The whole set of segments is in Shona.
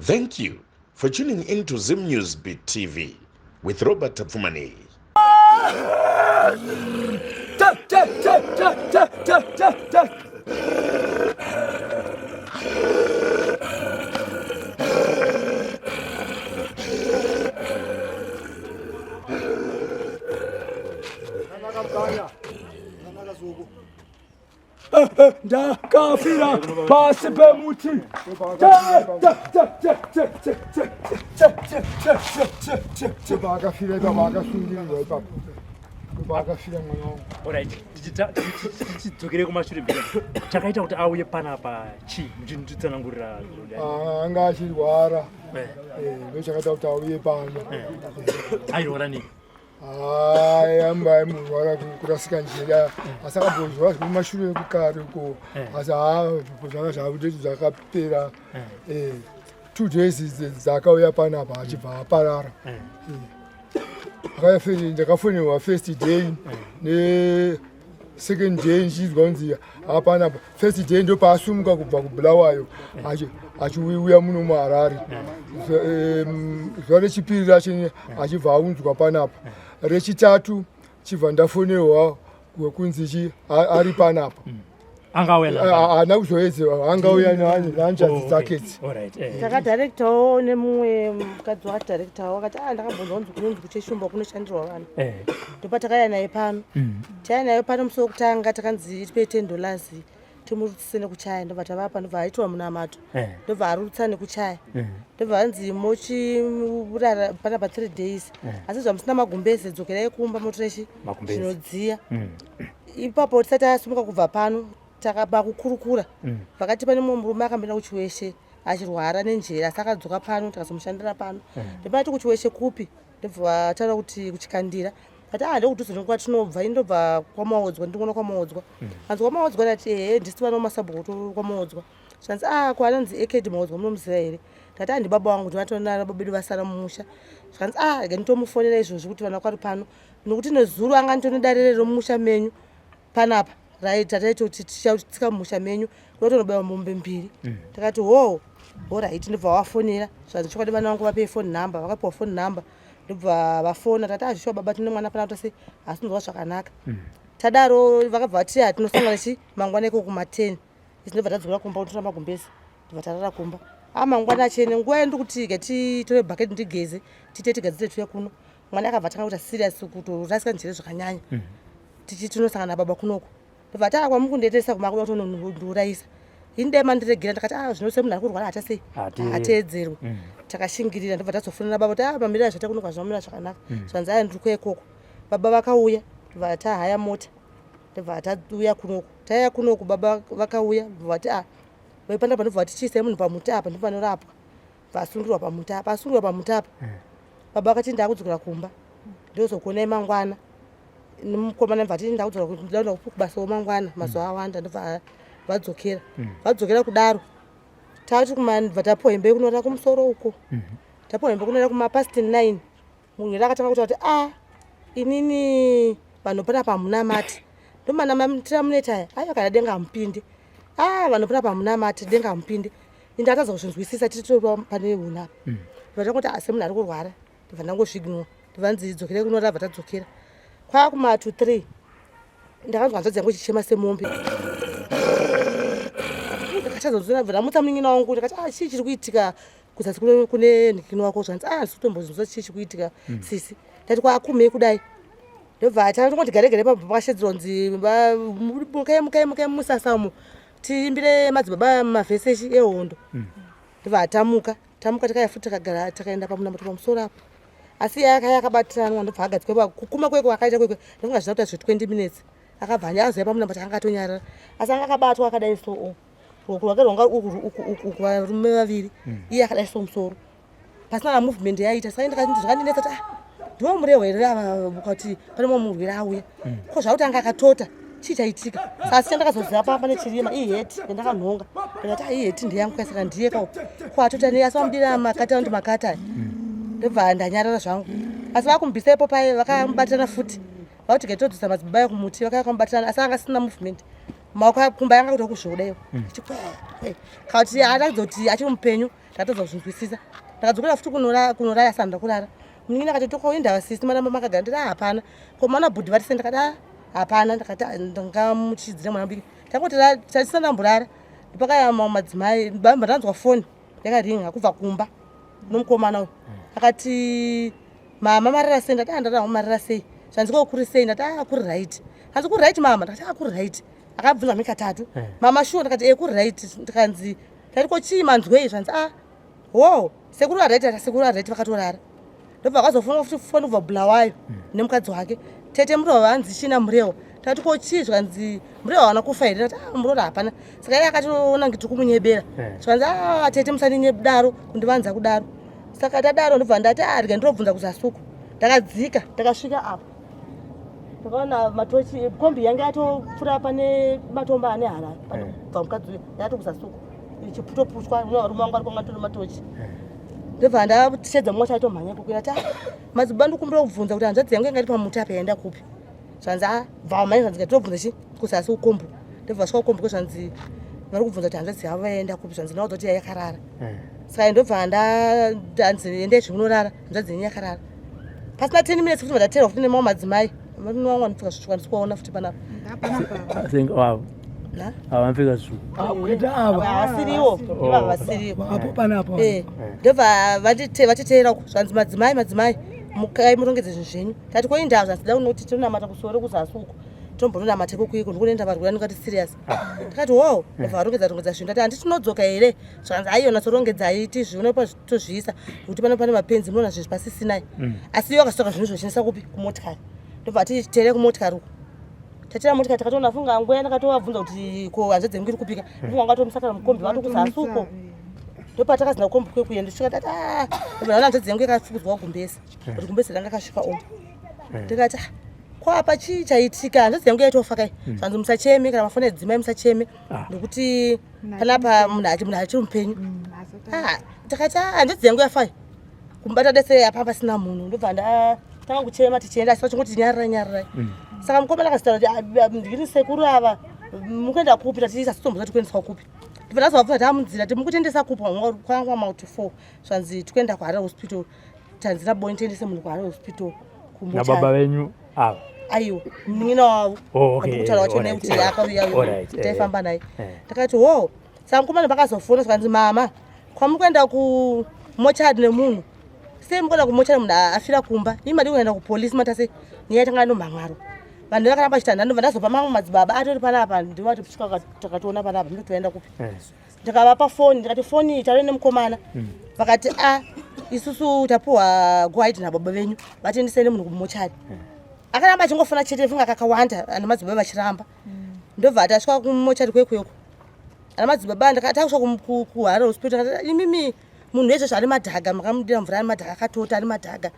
Thank you for tuning in to Zim News Beat TV with Robert Tapfumaneyi. Ndakafira pasi pemuti. Akafira ipapo, akasungirirwa ipapo, akafira mwana wangu. Alright, tichidzokere kumashure mbira. Chakaita kuti auye panapa chii? Muchinditsanangurira. Anga achirwara, ndochakaita kuti auye pano. Airwara nei? Hayi, amba murwara kurasika njira, asi akambozwa kumashure kukare uko, asi haa, zvanga zvakuti zvakapera. 2 days dzakauya panapa achibva aparara. Ndakafonerwa first day nesecond day ndichinzwa kunzi apanapa. First day ndopaasumuka kubva kuBulawayo achiuya muno muHarare. Zuva rechipiri racho achibva aunzwa panapa. Rechitatu chibva ndafonerwa kunzi chi ari panapa. Angauya? Haana kuzoedzewa, angauya nehanzvadzi dzake idzi. Takadharektawo nemumwe mukadzi wakadharektawo, akati a ndakambonzwa kunzi kunonzi kuCheshumba kunoshandirwa vanhu. Ndopatakauya naye pano. Taiya naye pano musi wekutanga, takanzi tipei $10 timurutsise nekuchaya. Ndobva tavapa, ndobva aitwa munamato, ndobva arutsa nekuchaya. Ndobva vanzi mochirara panapa 3 days, asi zvamusina magumbeze dzokerai kumba motorechi Magumbeze. zvinodziya. Ipapo tisati tasumuka kubva pano, takaba kukurukura pakati pane mumwe murume akamboenda kuChiweshe achirwara nenjere, asi akadzoka pano, tikazomushandira pano. Ndopati kuChiweshe kupi? Ndobva vataura kuti kuChikandira. Ati a ndokudhuze nekwatinobva, ini ndobva kwaMaodzwa, ndinoona kwaMaodzwa. Anzi kwaMaodzwa? Ndati ehe, ndisi vana masabhuku kwaMaodzwa. Zvanzi a kwananzi Ekedi Maodzwa munomuziva here? Ndati a ndibaba vangu, ndinovatona baba bedu vasara mumusha. Zvanzi a rega nditomufonera izvozvi kuti vana kwari pano, nokuti nezuro anga nditone dare remusha menyu panapa tataitoti tichatsika mumusha menyu kuda kutonobaiwa mombe mbiri. Takati ho, alright. Ndobva wafonera. Zvanzi chokwadi vana vangu, vapei phone number. Vakapiwa phone number, ndobva vafona. Tati azvishuwa baba, tine mwana pana kuti sei asi nzwa zvakanaka. Tadaro vakabva vati hatinosangana chi mangwana iko kuma10. Isi ndobva tadzokera kumba kunotora magumbezi, ndobva tarara kumba. A mangwana achene nguva yandiri kuti ke titore bhaketi ndigeze, tiite tigadzire tuye kuno, mwana akabva atanga kuita serious, kutorasika njere zvakanyanya. Tichi tinosangana baba kunoko, ndobva taa kwamukundetesa kumakuda kutonondiurayisa, ini dai mandiregera. Ndakati a zvino semunhu ari kurwara hata sei hateedzerwe. Takashingirira, ndobva tazofonera baba kuti a mamirira zvaita kuno kwazvamira zvakanaka. Zvanzi aya ndiri kuekoko. Baba vakauya, ndobva tahaya mota, ndobva tauya kunoku. Taiya kunoku, baba vakauya, ndobva vati a vaipanda, ndobva vati chiisai munhu pamuti apa, ndopanorapwa. Vasungirwa pamuti apa, asungirwa pamuti apa. Baba vakati ndakudzokera kumba, ndozokuonai mangwana. Nemukomana bva titi ndakudzoka, ndaenda kubasawo mangwana, mazuva awanda. Ndobva vadzokera. Vadzokera kudaro, tati bva tapiwa hembe yekunorara kumusoro uko. Tapiwa hembe kunorara kumapast 9, murwere akatanga kutaura kuti a inini vanhu panapa hamunamati, ndomanamatira munoita aya. Aiwa, kana denga hamupindi. A vanhu panapa hamunamati, denga hamupindi. Ini ndakatadza kuzvinzwisisa. Tiri pane huna apa, ndobva tangoti asi munhu ari kurwara, ndobva ndangozviignore. Ndobva nzi dzokere kunorara, bva tadzokera. Kwakuma 2 3 ndakanzwa hanzvadzi yangu ichichema semombe. Ndakatadza, bva ndamutsa munin'ina wangu. Ndikati a chii chiri kuitika kuzasi kune nhikini wako? Zvanzi a handisi kutombozvinzwa chii chiri kuitika sisi. Ndati kwakumei kudai, ndobva tangoti gare gare pakashedzerwa kunzi mukai, mukai, mukai mumusasa umo, tiimbire madzibaba mavhesi ehondo. Ndobva tamuka, tamuka, takaya futi, takagara, takaenda pamunamato pamusoro apo, asi yakaya akabatiranwa. Ndobva agadzikwa kukuma kweko akaita kwekwe, ndofunga zvina kuita zve20 minutes, akabva azoya pamunamato. Anga atonyarara, asi anga akabatwa akadai so, ruoko rwake rwanga uku, varume vaviri, iye akadai so, musoro pasina na movement yaita. Saka zvakandinetsa kuti ah ndivo murehwa here ava, kuti pane mumwe murwere auya ko zvakuti anga akatota, chii chaitika? Saka asi chandakazoziva pa pane chirima iheti yandakanhonga. Ndikati ah iheti ndeyangu ka, saka ndiye ka ko atota nei? Asi vamudira makata, anoti makata. Ndobva ndanyarara zvangu. Asi vakumubvisa ipo paye, vakamubatirana futi, vakuti gaitodzosa madzibaba ekumuti. Vakauya kamubatirana, asi anga asina movement, maoko kumba yanga kuita kuzvoda iyo kana kuti aratidza kuti achiri mupenyu. Ndakatadza kuzvinzwisisa. Ndakadzokera futi kunorara asi handina kurara. Munin'ina akati toko indava sisi maramba makagara. Ndati ah hapana. Ko maona bhudhi vari sei? Ndakati ah hapana. Ndakati ah, ndingamuchidzira mwana mudiki. Tangoti tatisina ndamborara. Ndopakaya mamwe madzimai ndanzwa foni yakaringa kubva kumba nomukomana uyu. Akati mama marara sei? Ndati ah ndarara marara sei? Zvanzi ko kuri sei? Ndati ah kuri right. Hanzi kuri right mama? Ndakati ah kuri right. Akabvunza mi katatu. Mama sure? Ndakati eh kuri right. Ndikanzi ndati ko chii manzwei? Zvanzi ah wo sekuru varight. Ati sekuru varight vakatorara. Ndobva akazofona futi foni kubva Bulawayo nemukadzi wake. Tete Murewa vanzi china Murewa. Tati ko chii? Zvikanzi Murewa haana kufa here? Ndati ah Murewa hapana. Saka iye akatoona ngiti kumunyebera. Zvikanzi ah tete musaninyebdaro kundivanza kudaro. Saka tadaro ndobva ndati ah rega ndinobvunza kuzasi uko. Ndakadzika ndakasvika apa. Ndakaona matochi kombi yange yatopfuura pane matombo ane harare. Panobva mukadzi uyu yatokuzasi uko. Ichiputoputwa varume vangu vari kwanga tore matochi. Ndobva ndachedza mumwe chaitomhanya kukwira ta madzibaba ndikumbira kubvunza kuti hanzvadzi yangu yanga iri pamuti apa yaenda kupi. Zvanzi ah bva mhanya zvanzi ngatobvunza chi kuzasi kukombo. Ndobva vasvika kukombo zvanzi vari kubvunza kuti hanzvadzi yavo yaenda kupi zvanzi ndaudza kuti yakarara. Saka ndobva ndanzi endai zvemunorara hanzvadzi yenyu yakarara. Pasina 10 minutes futi vandateerwa futi nemamwe madzimai. Varume vangu vanopfeka zvitsvuku handisi kuvaona futi panapa. I think wow. Ava vanopfeka zvitsvuku. Ah, kwete ava. Havasiriwo. Ivava vasiriwo. Apo panapa. Eh, ndobva vatiteera uko zvanzi madzimai madzimai mukai murongedze zvinhu zvenyu. Tati ko indava zvanzi da unoti tinonamata kusoro kuzasi uko. Tombononamata ikoko iko ndikunoenda varwere ndikati serious. Ndikati wo ndobva varongedza rongedza zvinhu. Ndati handiti tinodzoka here? Zvanzi aiyo natsorongedzai tizvione pa tozviisa nekuti pano pane mapenzi munoona zvinhu pasisinai. Asi iwo akasitoka zvinhu zvochinisa kupi kumotikari. Ndobva ati tere kumotikari uko. Tatira motikari takatoona funga nguya ndakatovabvunza kuti ko hanzvadzi yangu iri kupika. Funga vangatomusakana mukombi vatokuzasi uko. Ndopatakazina kukombi kwekuenda tisvika tati ah ndobva ndaona hanzvadzi yangu yakafukudzwa gumbezi. Kuti gumbezi ranga kasvika umu. Ndikati ah ko apa chii chaitika hanzvadzi yangu yaitofa kai. Zvanzi musacheme kana mafoni edzimai musacheme nekuti panapa munhu achiri mupenyu. Ah takati ah hanzvadzi yangu yafa. Kumubata dese apa pasina munhu ndobva ndatanga kuchema tichienda asi vachingoti nyararai nyararai. Saka mukomana akazitaura kuti ah, ndiri sekuru ava mukuenda kupi tati asitomboziva kuti kuendeswa kupi. Ndobva ndazovabvunza tamudzira ti mukutiendesa kupi kwanga mauti 4 zvanzi tikuenda kuHarare hospital tanzi naboni tiendese munhu kuHarare hospital Nababa venyu ava. Aiwa munin'ina wavo. Oh, okay. Kutaura wacho nekuti akauya taifamba naye. Ndakati wo saka mukomana pakazofona zvikanzi mama kwamukuenda kumochari nemunhu sei mukuenda kumochari munhu afira kumba imi madi kuenda kupolisi matase nyaya tanga nomhan'aro vanhu vakaramba vachita ndobva ndazopa mamwe madzibaba atori panapa ndivo vatisvika takatoona panapa ndotoenda kupi. Ndikavapa foni ndikati foni tave nemukomana vakati a isusu tapuhwa go-ahead nababa venyu vatiendesei nemunhu kumochari. Akaramba achingofona chete funga kakawanda ana madzibaba vachiramba. Ndobva tasvika kumochari kwekweko. Ana madzibaba ndakati takusvika kuHarare hospital ndakati imimi munhu wezvezvo ane madhaga makamudira mvura ane madhaga akatota ane madhaga.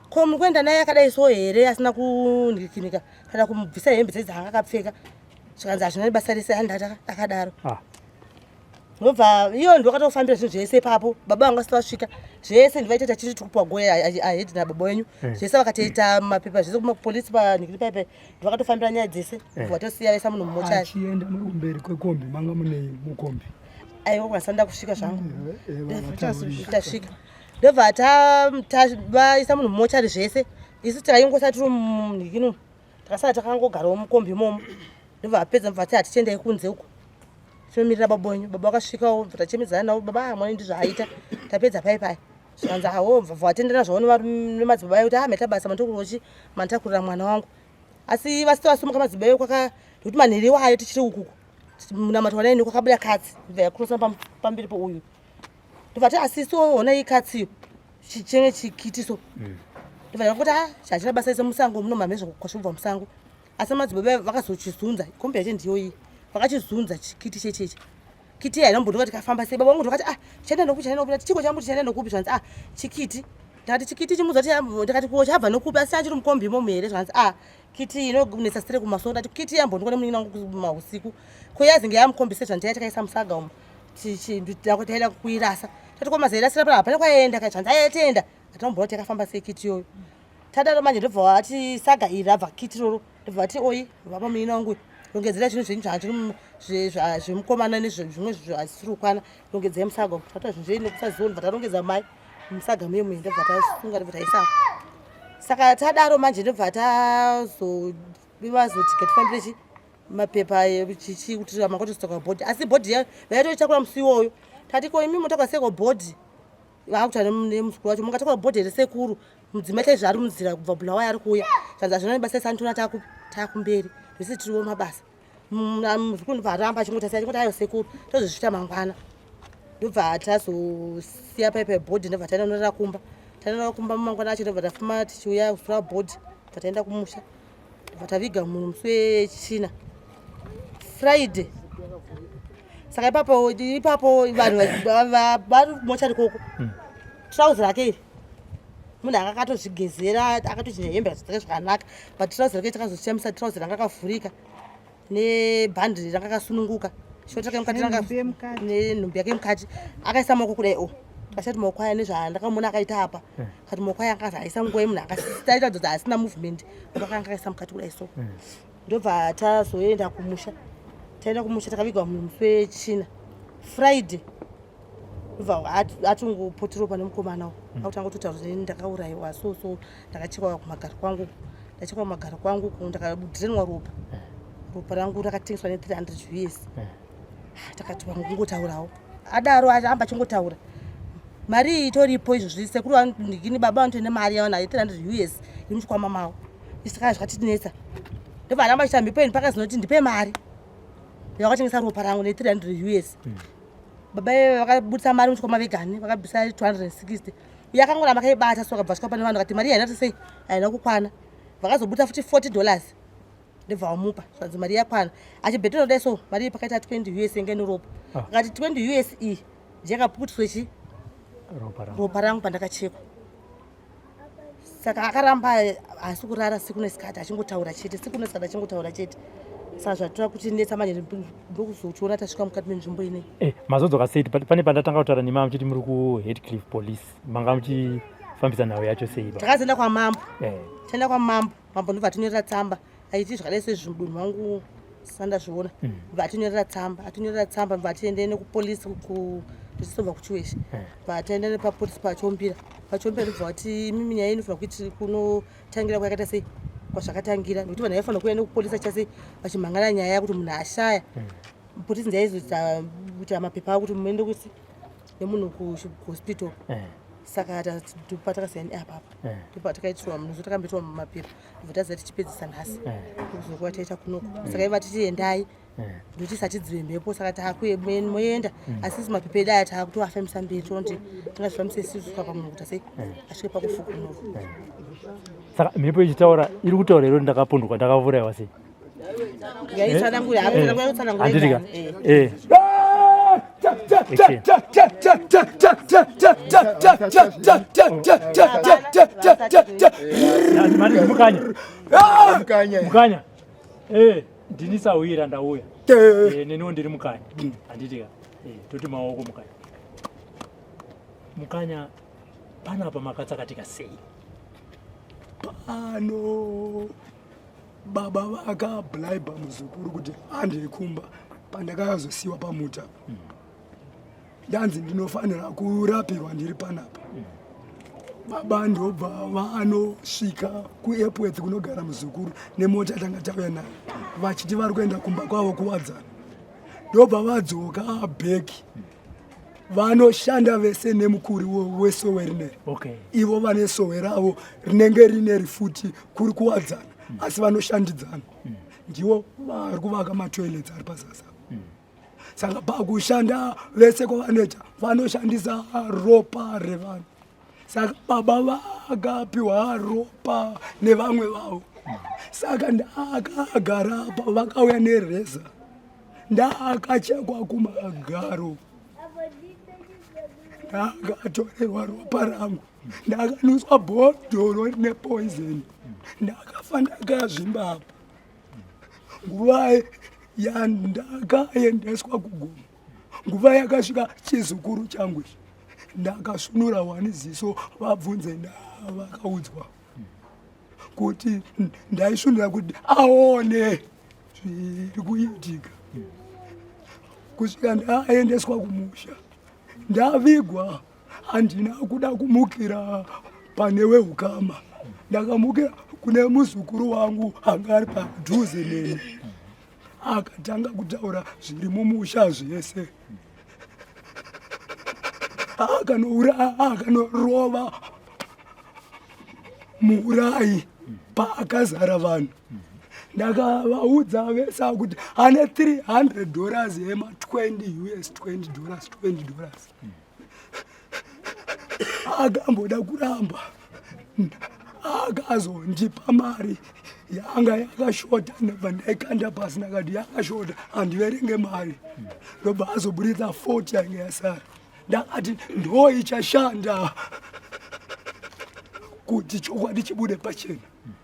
Ko muri kuenda naye akadai so here asina kunhikinika kana kumubvisa hembe dzedzi dzaanga akapfeka. Zvikanzi hazvina basa rese andati akadaro. Ndobva iyo ndokatofambira zvinhu zvese ipapo baba vangu vasati vasvika zvese ndivaita tachiti tiri kupiwa go ahead nababa wenyu zvese vakatoita mapepa zvese kumapolisi panhikiri paipai ndovakatofambira nyaya dzese vatosiya vaisa munhu mumochari. Achienda muri kumberi kwekombi manga mune mukombi. Aiwa kwasanda kusvika zvangu. Tasvika. Ndobva vaisa munhu mumochari zvese isu taingosa tiri munhikino takasara takangogarawo mukombi imomo ndobva vapedza ndobva vati hatichiendai kunze uko tinomirira baba wenyu. Baba vakasvikawo bva tachemedzana navo baba mwana ndizvaaita tapedza pai pai zvikanzi awo bva vatendera zvavo nemadzibaba ayo kuti ah maita basa mandikurira manditakurira mwana wangu. Asi vasati vasumuka madzibaba ayo kwaka nekuti manheru iwayo tichiri ukuku munamato wanaini kwakabuda katsi ndobva yakurosa pamberi pouyu. Ndobva ti asi so hona iyi katsiyo chichinge chikitiso. Ndobva ndakoti ah chachina basa ise musango muno mamhe zvakubva musango. Asi madzibaba vakazochizunza kombi yacho ndiyo iyi. Vakachizunza chikiti chechechi. Kiti haina mbondoka tikafamba sei baba vangu ndokati ah chaenda nokupi chaenda nokupi chiko changu chaenda nokupi zvanzi ah chikiti. Ndakati chikiti chimudza kuti ndakati ko chabva nokupi asi chachiri mukombi imomo here zvanzi ah kiti inonetsa sire kumasoro ndati kiti yambondikwa nemunin'ina wangu kumausiku. Ko yazinge yamukombi sezvanzi takaisa musaga umu. Taida kuirasa. Tati ko mazairasira pana hapana kwayaenda kai zvanzi ayatenda. Atomboona takafamba sei kiti iyoyo. Tadaro manje ndobva vati saga iri rabva kiti roro ndobva vati oi vapa munin'ina wangu. Rongedzera zvinhu zvenyu zvachiri zvemukomana nezvimwe zvisiri kukwana, rongedzai musaga. Tatora zvinhu zvenyu nekusaziva, ndobva tarongedza mai musaga muye muye, ndobva tasunga, ndobva taisa. Saka tadaro manje, ndobva tazo vazoti ngatifambire chi mapepa chichi kuti makotositoka bhodhi, asi bhodhi vaitoitakura musi iwoyo. Tati ko imi motakura seko bhodhi? Vakuta nemuzukuru wacho, mungatakura bhodhi here sekuru? Mudzimai chaizvo ari munzira kubva Bulawayo ari kuuya. Zvanzi hazvina nebasa, isi anotona takumberi zvese, tiriwo mabasa. Muzukuru ndobva aramba achingoti asi achingoti ayo sekuru, tozozviita mangwana. Ndobva tazosiya paipa bhodhi, ndobva taenda norara kumba. Taenda kumba mangwana acho, ndobva tafuma tichiuya kutora bhodhi, ndobva taenda kumusha, ndobva taviga munhu musi wechina, Friday. Saka ipapo ipapo vanhu vari kumochari koko, trauzi rake iri, munhu anga akatozvigezera, akatochinja hembe dzake zvakanaka, but trauzi rake takazoshamisa, trauzi ranga akavhurika nebhandi ranga akasununguka, shoti rake mukati ranga nenhumbi yake mukati. Akaisa maoko kudai o, akashati maoko aya nezvandakamuona akaita apa, kati maoko aya akazi aisa nguva yemunhu akasitaita dzodzi asina movement, akanga akaisa mukati kudai. So ndobva tazoenda kumusha. Taenda kumusha, takavigwa munhu musi wechina, Friday. Ndobva atongopoterwa pane mukomana akutanga kutotaura kuti ndakaurayiwa, so so ndakachekwa kumagaro kwangu, ndachekwa kumagaro kwangu, ndakadhirenwa ropa, ropa rangu rakatengeswa ne300 US. Takati vangungotaurawo adaro, aramba achingotaura. Mari iyi itoripo izvozvi, sekuru ndikini baba vanotoine mari yavanayo 300 US iri muchikwama mavo. Isaka zvakatinetsa. Ndobva aramba achita mhepo ini pakazinoti ndipe mari yakatengesa ropa rangu ne300 US. Baba ive vakabudisa mari muchikwama vegani, vakabvisa 260. Uye akangoramba akaibata, so akabva svika pane vanhu akati mari haina sei, haina kukwana. Vakazobudisa futi $40, ndobva vamupa, zvanzi mari yakwana. Achibhetera kudai, so mari iyi pakaita 20 US yenge neropa. Akati 20 US iyi ndiyakapukutiswe chi ropa rangu pandakachekwa. Saka akaramba asi kurara siku nesikati achingotaura chete, siku nesikati achingotaura chete. Saka zvatora kuti netsa manje, ndokuzotiona tasvika mukati menzvimbo inei. Mazodzoka sei? Pane pandatanga kutaura nemama muchiti muri kuHatcliffe Police, manga muchifambisa nhau yacho sei? Takazoenda kwamambo. Taenda kwamambo, mambo ndobva atinyorera tsamba aiti zvakadai sezvi mudunhu wangu sandazviona. Bva atinyorera tsamba, atinyorera tsamba, bva atiende nekupolisi tichisobva kuChiweshe. Bva ataenda nepapolisi paChombira. PaChombira ndobva vati imimi nyaya inofanira kuiti kunotangira kwayakaita sei, kwazvakatangira, nekuti vanhu vaifanira kuuya nekupolisi achiita sei, vachimhangana nyaya yekuti munhu ashaya. Polisi ndiyaizoita kuita mapepa avo kuti muende kusi nemunhu kuhospital. Saka patakasiyana apapa, ndopatakaitirwa munozo, takamboitwa mapepa, ndobva taziva tichipedzisa nhasi kuzokuva taita kunoko. Saka iva tichiendai ndokuti satidzive mhepo, saka taakumoenda, asi isi mapepa edu aya taakutoafambisa mberi, tonoti tingazvifambise isusu kusvika pamunhu kuita sei, asvike pakufukunurwa. Saka mhepo ichitaura, iri kutaura iro ndakapondwa, ndakaurayiwa sei? Yaitsanangura, hakutsanangura. Handitika. Mukanya. Mukanya. Mukanya, ndini sawira ndauya. Neniwo ndiri mukanya, handitika? Toti maoko mukanya. Mukanya, panapa makatsakatika sei? Pano baba vakabribe muzukuru kuti handei kumba. Pandakazosiyiwa pamuta, ndanzi ndinofanira kurapirwa ndiri panapa. Baba ndobva vanosvika kuEpworth kunogara muzukuru nemota tanga tauya nayo, vachiti vari kuenda kumba kwavo kuwadzana. Ndobva vadzoka back, vanoshanda vese nemukuri wesowe rineri. Ivo vane sowe ravo rinenge rine rifuti kuri kuwadzana, asi vanoshandidzana. Ndivo vari kuvaka matoilets ari pazasi apa. Saka pakushanda vese kwavanoita, vanoshandisa ropa revanhu. Saka baba vakapiwa ropa nevamwe vavo. Saka ndakagara apa, vakauya nereza, ndakachekwa kumagaro, ndakatorerwa ropa rangu, ndakanwiswa bhodhoro rine poison, ndakafa ndakazvimba apa. Nguva yandakaendeswa kugomo, nguva yakasvika chizukuru changu ichi, ndakasvunura wani ziso. Vabvunze ndavakaudzwa kuti ndaisvunura kuti aone. Zviri kuitika kusvika ndaendeswa kumusha ndavigwa, handina kuda kumukira pane weukama, ndakamukira kune muzukuru wangu anga ari padhuze neni, akatanga kutaura zviri mumusha zvese, akanouraya akanorova muurayi paakazara vanhu. Ndakavaudza vese kuti ane 300 dollars yema 20 US, 20 dollars, 20 dollars. Akamboda kuramba, akazondipa mari yanga yakashota, ndabva ndaikanda pasi, ndakati yakashota handiverenge mari, ndobva azoburitsa 40 yange yasara. Ndakati ndo ichashanda kuti chokwadi chibude pachena,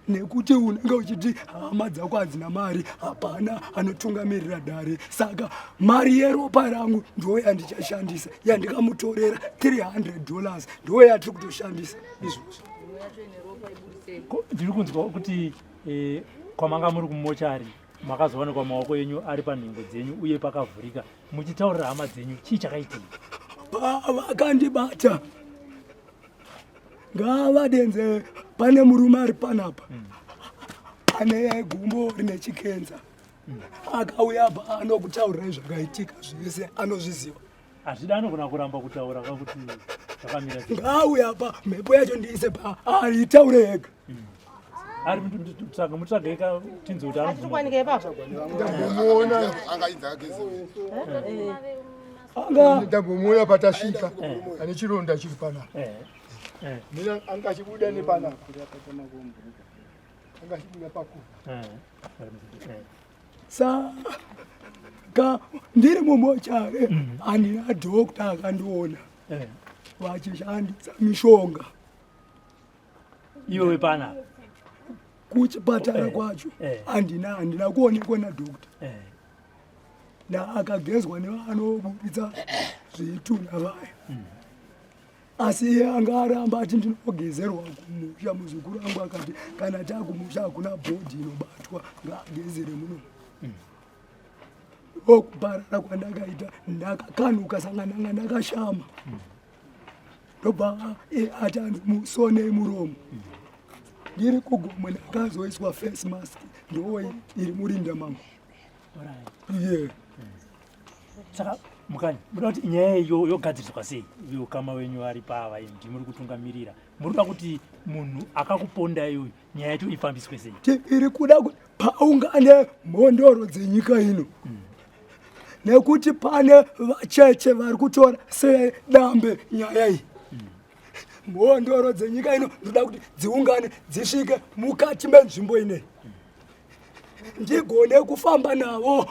nekuti unenge uchiti hama dzako hadzina mari, hapana anotungamirira dare, saka mari yeropa rangu ndo yandichashandisa, yandikamutorera 300 dollars ndo yatiri kutoshandisa izvozvo. Ndiri kunzwa kuti kwamanga muri kumochari makazowanikwa maoko enyu ari panhengo dzenyu uye pakavhurika, muchitaurira hama dzenyu, chii chakaitika? Vakandibata ngavadenze, pane murume ari panapa ane gumbo rine chikenza, akauya pa anokutaurirai zvakaitika zvese, anozviziva. Hazvida, anogona kuramba kutaura kakuti zvakamira sei. Ngaauya pa mhepo yacho ndiise pa aitaure ega. Ari mutsvaga, mutsvage ka tinzwe kuti anobvuma. Kwanika ipapo. Ndambomuona. Anga Ndambomuona patasvika ane chironda chiri panapa. Mina anga achibuda nepanapa, anga achibuda pakona. Saka ndiri mumochari, handina doctor akandiona, vachishandisa mishonga. Iwe wepanapa kuchipatara kwacho handina kuonekwa nadoctor, akagezwa nevanoburitsa zvitunha vaya, asi iye anga aramba ati ndinogezerwa kumusha. Muzukuru angu akati kana takumusha hakuna body inobatwa, ngaagezere muno. Ndokuparara kwandakaita, ndakakanuka, sanga ndanga ndakashama, ndobva ati anzi musonei muromo. Ndiri kugomwe ndakazoiswa face mask, ndo iri murinda mangu ye. Saka mukanya muda kuti nyaya iyo yogadziriswa sei? Ukama wenyu ari pava, ndimuri kutungamirira, muri kuda kuti munhu akakuponda iyoyo nyaya yacho ifambiswe sei? Tiri kuda kuti paungane mhondoro dzenyika ino, nekuti pane vacheche vari kutora sedambe nyaya iyi. Mhondoro dzenyika ino ndoda kuti dziungane, dzisvike mukati menzvimbo inei, ndigone kufamba navo,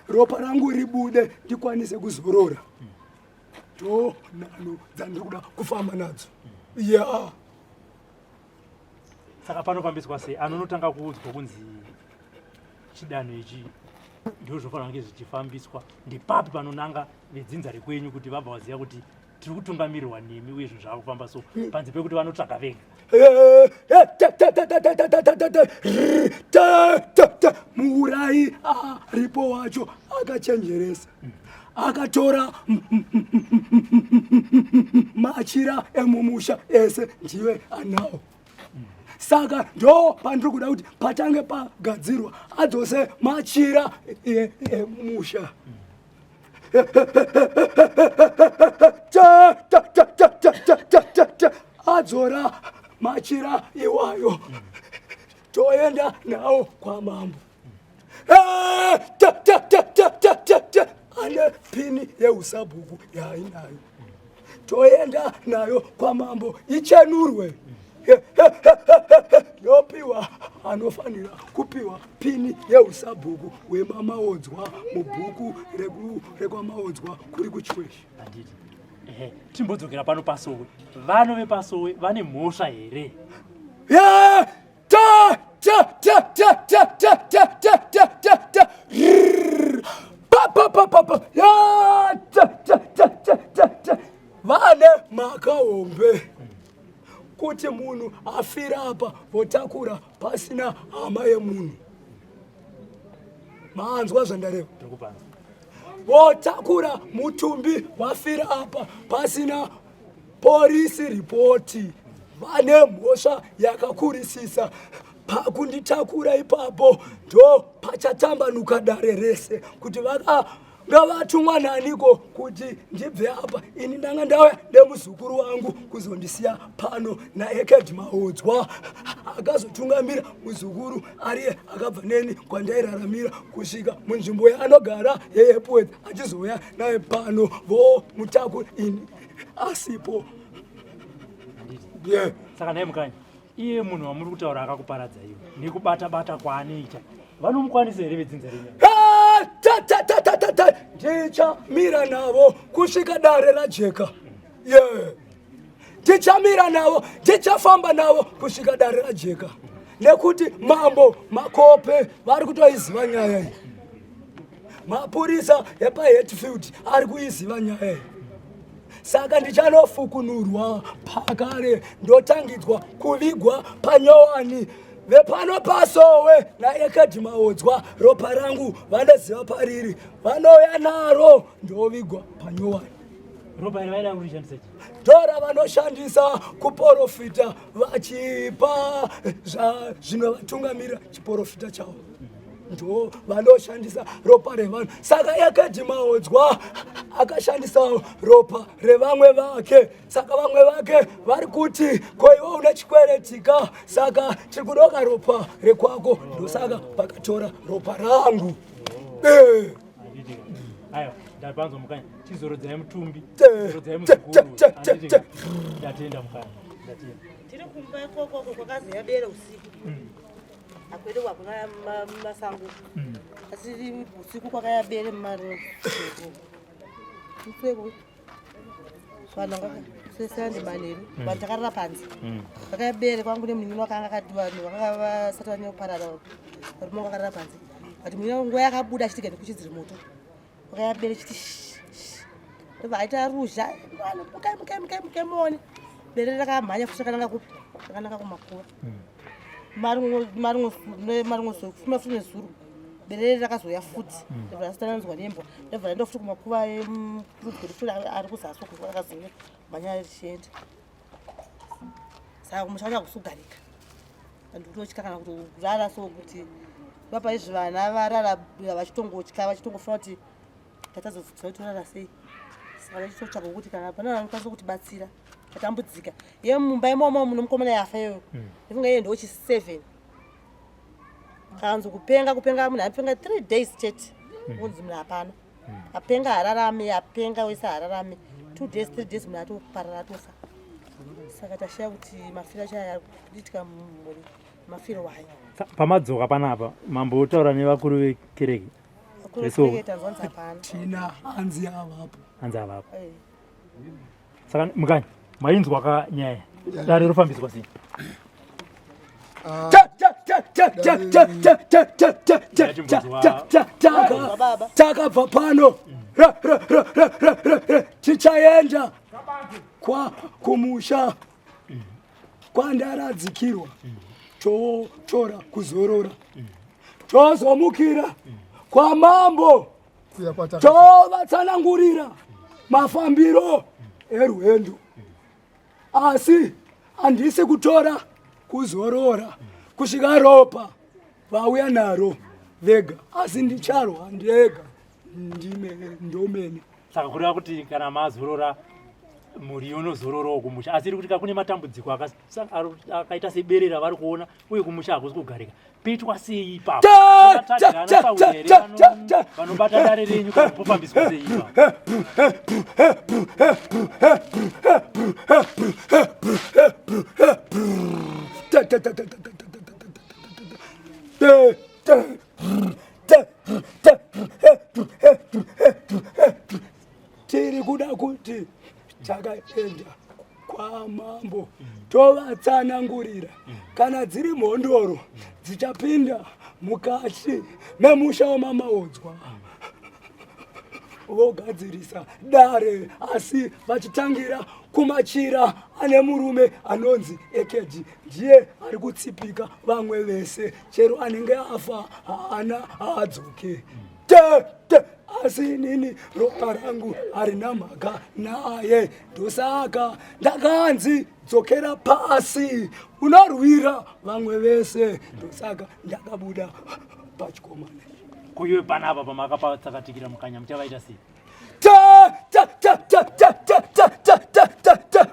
ropa rangu ribude, ndikwanise kuzorora. Ndo nhano dzandiri kuda kufamba nadzo ya. Saka panofambiswa sei? Anonotanga kuudzwa kunzi chidanho ichi ndo zvofanira kunge zvichifambiswa, ndepapi panonanga vedzinza rekwenyu kuti vabva vaziva kuti tiri kutungamirirwa nemi uye zvinhu zvava kufamba so, panze pekuti vanotsvaga vega? Muurayi aripo wacho akachenjeresa, akatora machira emumusha ese, ndiwe anawo. Saka ndo pandiri kuda kuti patange pagadzirwa, adzose machira emumusha. Ta, ta, ta, ta, ta, ta, ta, ta, ta. Adzora machira iwayo, toenda nawo kwamambo. Ta, ta, ta, ta, ta, ta, ta. Ane pini yeusabhuku yaainayo, toenda nayo kwamambo, ichenurwe, yopiwa anofanira kupiwa pini yeusabhuku wemamaodzwa mubhuku rekwamaodzwa kuri kuChiweshe. Handiti ehe, timbodzokera pano pasowe. Vano vepasowe vane mhosva here? Ya, ta ta ta ta ta ta ta ta ta ta ta, Rrrr. Pa pa pa pa pa, ya, ta ta ta ta ta ta. Vane mhaka hombe kuti munhu afira apa votakura pasina hama yemunhu. Manzwa zvandareva? Votakura mutumbi wafira apa pasina porisi ripoti. Vane mhosva yakakurisisa pakunditakura ipapo, ndo pachatambanuka dare rese kuti vakanga vatumwa naniko kuti ndibve apa. Ini ndanga ndauya nemuzukuru wangu kuzondisiya pano naEked Maodzwa, akazotungamira muzukuru ariye akabva neni kwandairaramira kusvika munzvimbo yaanogara yeEpworth, achizouya naye pano vomutakura ini asipo. Yeah. Saka naye Mukanya, iye munhu wamuri kutaura akakuparadza iwe nekubata bata kwaanoita, vanomukwanisa here vedzinza renyu? Ta ndichamira navo kusvika dare rajeka. Yeah. Ndichamira navo, ndichafamba navo kusvika dare rajeka, nekuti Mambo Makope vari kutoiziva nyaya iyi, mapurisa epaHatfield ari kuiziva nyaya iyi. Saka ndichanofukunurwa pakare, ndotangidzwa kuvigwa panyowani. Vepano pasowe naEkedi Maodzwa, ropa rangu vanoziva pariri, vanouya naro, ndovigwa panyowani. Ropa iri vaida kurishandisa chii? Tora vanoshandisa kuporofita vachipa zvinovatungamira chiporofita chavo, ndo vanoshandisa ropa revanhu. Saka Ekedi Maodzwa akashandisa ropa revamwe vake. Saka vamwe vake vari kuti, ko iwe une chikweretika, saka tiri kudoka ropa rekwako. Ndosaka pakatora ropa rangu. Eh. Aiwa, ndapanzwa Mukanya. Chizorodzai mutumbi, zorodzai muzukuru. Ndatenda Mukanya, ndatenda. Tiri kumba ikokoko kwakazoya bere usiku. Akwedu hakuna masango, asi usiku kwakaya bere mumaruseko vanhu sesande manheru, vanhu takarara panze. Vakaya bere kwangu nemunin'ina wakanga akati vanhu vakanga vasati vanyoparara, varume vangu vakarara panze, but munin'ina nguva yakabuda achiti gani kuchidziri moto, wakaya bere chiti ndobva aita ruzha, vanhu mukai, mukai, mukai, mukai muone bere rakamhanya futi. Rakananga kupi? Rakananga kumakuva. Marimwe fuma futi nezuro bere rakazouya futi, ndobva rasitananzwa nembwa, ndobva raenda futi kumakuva emurudzi futi ari kuzasi uko, rakazouya mhanya richienda. Saka kumusha kwacho hakusi kugarika, andikutotya kana kutorara, so kuti papa izvi vana varara vachitongotya, vachitongofunga kuti tatazotorara sei. Saka vachitotsvaga kuti kana pana vanokwanisa kutibatsira, tatambudzika. Ye mumba imomo muno mukomana yafa iyoyo, ndifunga iye ndochi 7 kanzi kupenga, kupenga munhu apenga 3 days chete, kunzi munhu hapana, apenga hararami, apenga wese hararami. 2 days, 3 days, munhu atoparara, atofa. Saka tashaya kuti mafiro acho aya kuitika mumhuri, mafiro ayo. Pamadzoka panapa, mambotaura nevakuru vekereke? Vakuru vekereke tanzwanzi hapana. Tina hanzi avapo. Hanzi avapo. Saka Mukanya, mainzwa ka nyaya, dare rofambiswa sei? Ah, Ta, ta, ta, ta, ta, ta, ta, ta, ta, taka takabva pano, ra, ra, ra, ra, ra, ra, ra, tichaenda kwa kumusha kwandaradzikirwa, totora kuzorora, tozomukira kwamambo, kuya kwataka tovatsanangurira mafambiro erwendo. Asi handisi kutora kuzorora kusvika ropa vauya naro vega, asi ndicharwa ndega, ndime ndomene. Saka kureva kuti kana mazorora, mhuri yonozororawo kumusha, asi iri kuti kune matambudziko akaita sebere ravari kuona, uye kumusha hakusi kugarika, poitwa sei ipapo? Ta, ta, Vanotsvagira ta, ana Sauro here ta, ta, ta. vanobata dare renyu, kana pofambiswa sei ipapo? Ta, ta, ta, ta, ta, ta, ta, ta, ta, ta, ta, ta, ta. Tiri kuda kuti takaenda kwamambo tovatsanangurira, kana dziri mhondoro dzichapinda mukati memusha wamamaodzwa. Vogadzirisa dare asi vachitangira kumachira ane murume anonzi Ekedhi ndiye ari kutsipika vamwe vese chero anenge afa haana haadzoke te te asi inini ropa rangu harina mhaka naye ndosaka ndakanzi dzokera pasi unorwira vamwe vese ndosaka ndakabuda pachikomana Kuiwe panapa pamakapatsakatikira mukanya muchavaita sei? Ta ta ta ta ta ta ta ta ta ta ta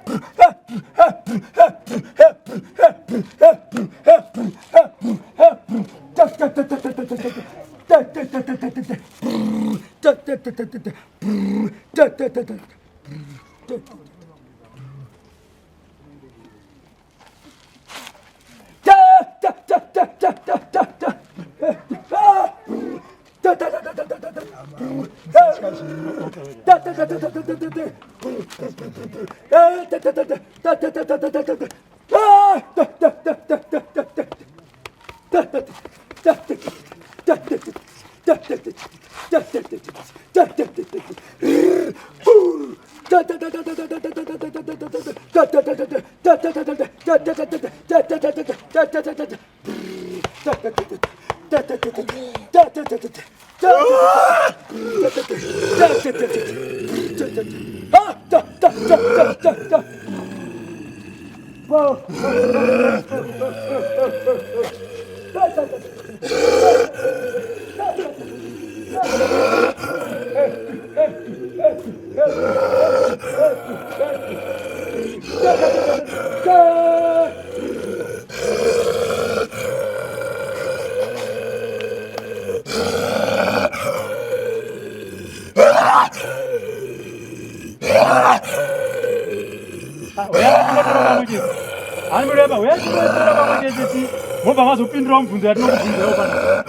Mobva mazopindura mubvunzo yatinokubvunzawo pana.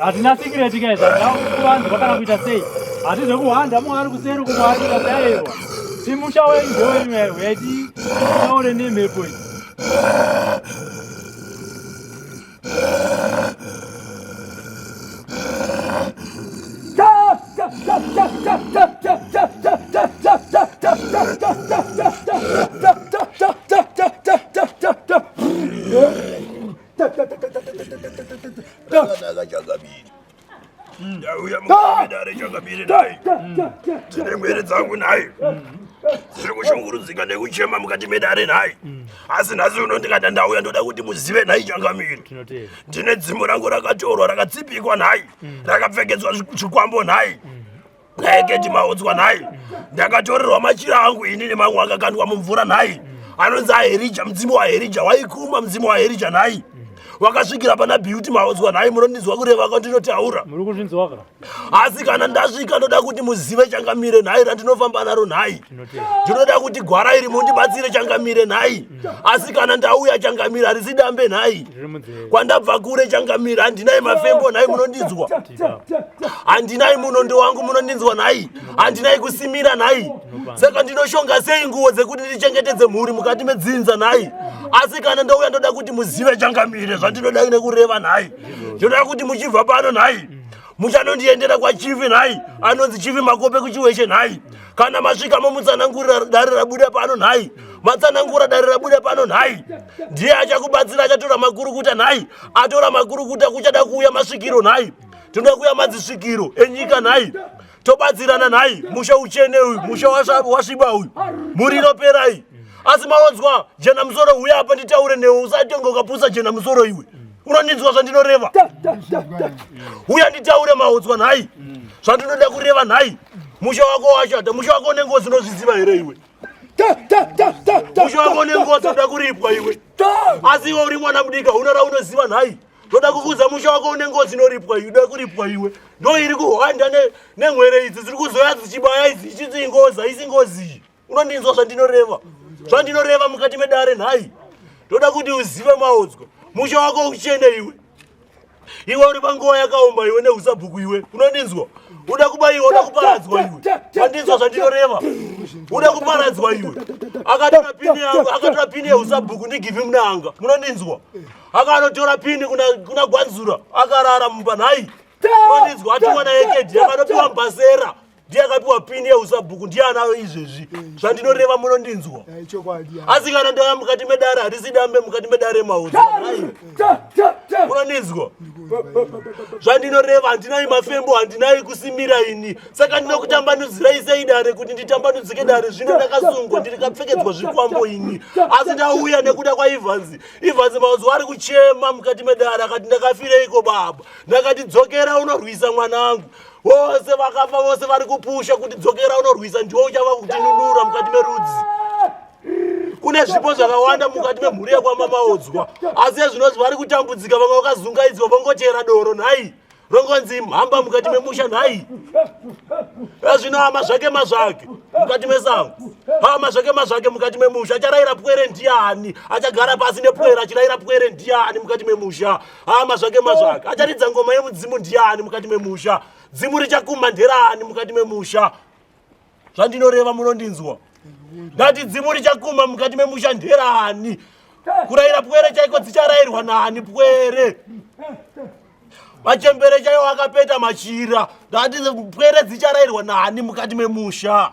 Hatina secret guys, hatina kuvanzwa kana kuita sei. Hatizvekuhwanda mumwe ari kuseri kumwe ari kuita seaiwa. Simusha wenyu ndewenyu here, uyai titaure nemhepo iyi. Rakanaka changamire. Ndauya mukati medare changamire nhai. Ndine mwere dzangu nhai. Dziri kushungurudzika nekuchema mukati medare nhai. Asi nhasi uno ndikada ndauya ndoda kuti muzive nhai changamire. Tinotenda. Ndine dzimu rangu rakatorwa rakatsipikwa nhai. Rakapfekedzwa zvikwambo nhai. Naeketi maodzwa nhai. Ndakatorerwa machira angu ini nemamwe akakandwa mumvura nhai. Anonzi aHerija, mudzimu waHerija waikuma mudzimu waHerija nhai. Wakasvikira pana Beauty maodzwa nhai, munondinzwa kureva kwandinotaura. Muri kuzvinzwa ka? Asi kana ndasvika ndoda kuti muzive changamire nhai randinofamba naro nhai. Ndinoda kuti gwara iri mundibatsire changamire nhai. Asi kana ndauya changamire harisi dambe nhai. Kwandabva kure changamire handinai mafembo nhai, munondinzwa. Handinai munondo wangu, munondinzwa nhai. Handinai kusimira nhai. Saka ndinoshonga sei nguo dzekuti ndichengetedze mhuri mukati medzinza nhai. Asi kana ndauya ndoda kuti muzive changamire zvandinoda nekureva nhai. Ndinoda kuti muchibva pano nhai muchanondiendera kwachifi nhai, anonzi Chifi Makope kuChiweshe nhai. Kana masvika momutsanangurira dare rabuda pano nhai, matsanangura dare rabuda pano nhai, ndiye achakubatsira, achatora makurukuta nhai. Atora makurukuta kuchada kuuya masvikiro nhai, tinoda kuuya madzisvikiro enyika nhai, tobatsirana nhai. Musha uchene uyu, musha wasviba uyu, mhuri inoperai. Asi maonzwa jena musoro, huya apa nditaure newe, usatonge ukapusa jena musoro iwe. Unondinzwa zvandinoreva? Uya nditaure maodzwa nhai, zvandinoda kureva nhai. Musha wako washata, musha wako une ngozi, unozviziva here iwe? Musha wako une ngozi, unoda kuripwa iwe. Asi iwe uri mwana mudika, una raunoziva nhai. Ndoda kukuudza, musha wako une ngozi inoripwa iwe, unoda kuripwa iwe. Ndo iri kuhwanda nemwere idzi dziri kuzoya dzichibaya idzi, ichiti ingozi, haisi ngozi iyi. Unondinzwa zvandinoreva? Zvandinoreva mukati medare nhai. Ndoda kuti uzive maodzwa, musha wako uchene iwe. Iwe uri panguva yakaoma iwe neusabhuku iwe. Unondinzwa? Uda kubayiwa, uda kuparadzwa iwe. Wandinzwa zvandinoreva? Uda kuparadzwa iwe. Akatora pini yangu, akatora pini yeusabhuku ndigivi munanga. Munondinzwa? Akanotora pini kuna Gwanzura, akarara mumba nhai. Ondinzwa atiwana Ekedhi akanopiwa mbasera ndiye akapiwa pini yeusabhuku ndiye anayo izvezvi zvandinoreva munondinzwa asi kana ndauya mukati medare harisi dambe mukati medare maudza munondinzwa zvandinoreva handinai mafembo handinai kusimira ini saka ndinokutambanudzirai sei dare kuti nditambanudzike dare zvino ndakasungwa ndirikapfekedzwa zvikwambo ini asi ndauya nekuda kwaivhanzi ivhanzi mazuva ari kuchema mukati medare akati ndakafireiko baba ndakati dzokera unorwisa mwanangu vose vakafa vose vari kupusha kuti dzokera unorwisa ndiwo uchava kutinunura mukati merudzi kune zvipo zvakawanda mukati memhuri yekwamamaodzwa asi ezvinonzi vari kutambudzika vamwe vakazungaidzwa vongochera doro nhai rongonzi mhamba mukati memusha nhai ezvino hama zvake mazvake mukati mesango hama zvake mazvake mukati memusha acharayira pwere ndiani achagara pasi nepwere achirayira pwere ndiani mukati memusha hama zvake mazvake acharidza ngoma yemudzimu ndiani mukati memusha dzimu richakuma nderani mukati memusha zvandinoreva munondinzwa ndati dzimu richakuma mukati memusha nderani kurayira pwere chaiko dzicharayirwa nani pwere machembere chaiwo akapeta machira ndati pwere dzicharayirwa nani mukati memusha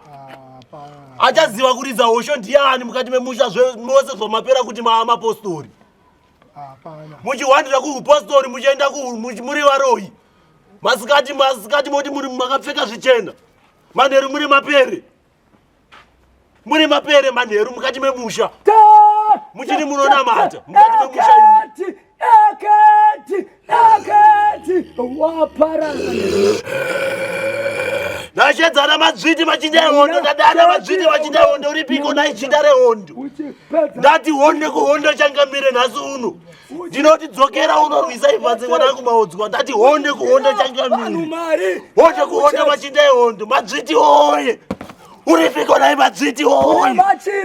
achaziva kuridza hosho ndiani mukati memusha mose zvamapera kuti maamapostori muchihwandira kuupostori muchienda muri varoyi masikati masikati moti muri makapfeka zvichena manheru muri mapere muri mapere manheru mukati memusha muchiri munonamata mukati memusha imi Eketi! Eketi! Waparara! Ndashedzana madzviti machinda ehondo ndadana madzviti machinda ehondo uripiko nhai chinda rehondo ndati honde kuhondo changamire nhasi uno ndinoti dzokera unorwisa ibvanzi mwanangu maodzwa ndati honde kuhondo changamire honde kuhondo machinda ehondo madzviti oye uripiko nhai madzviti oye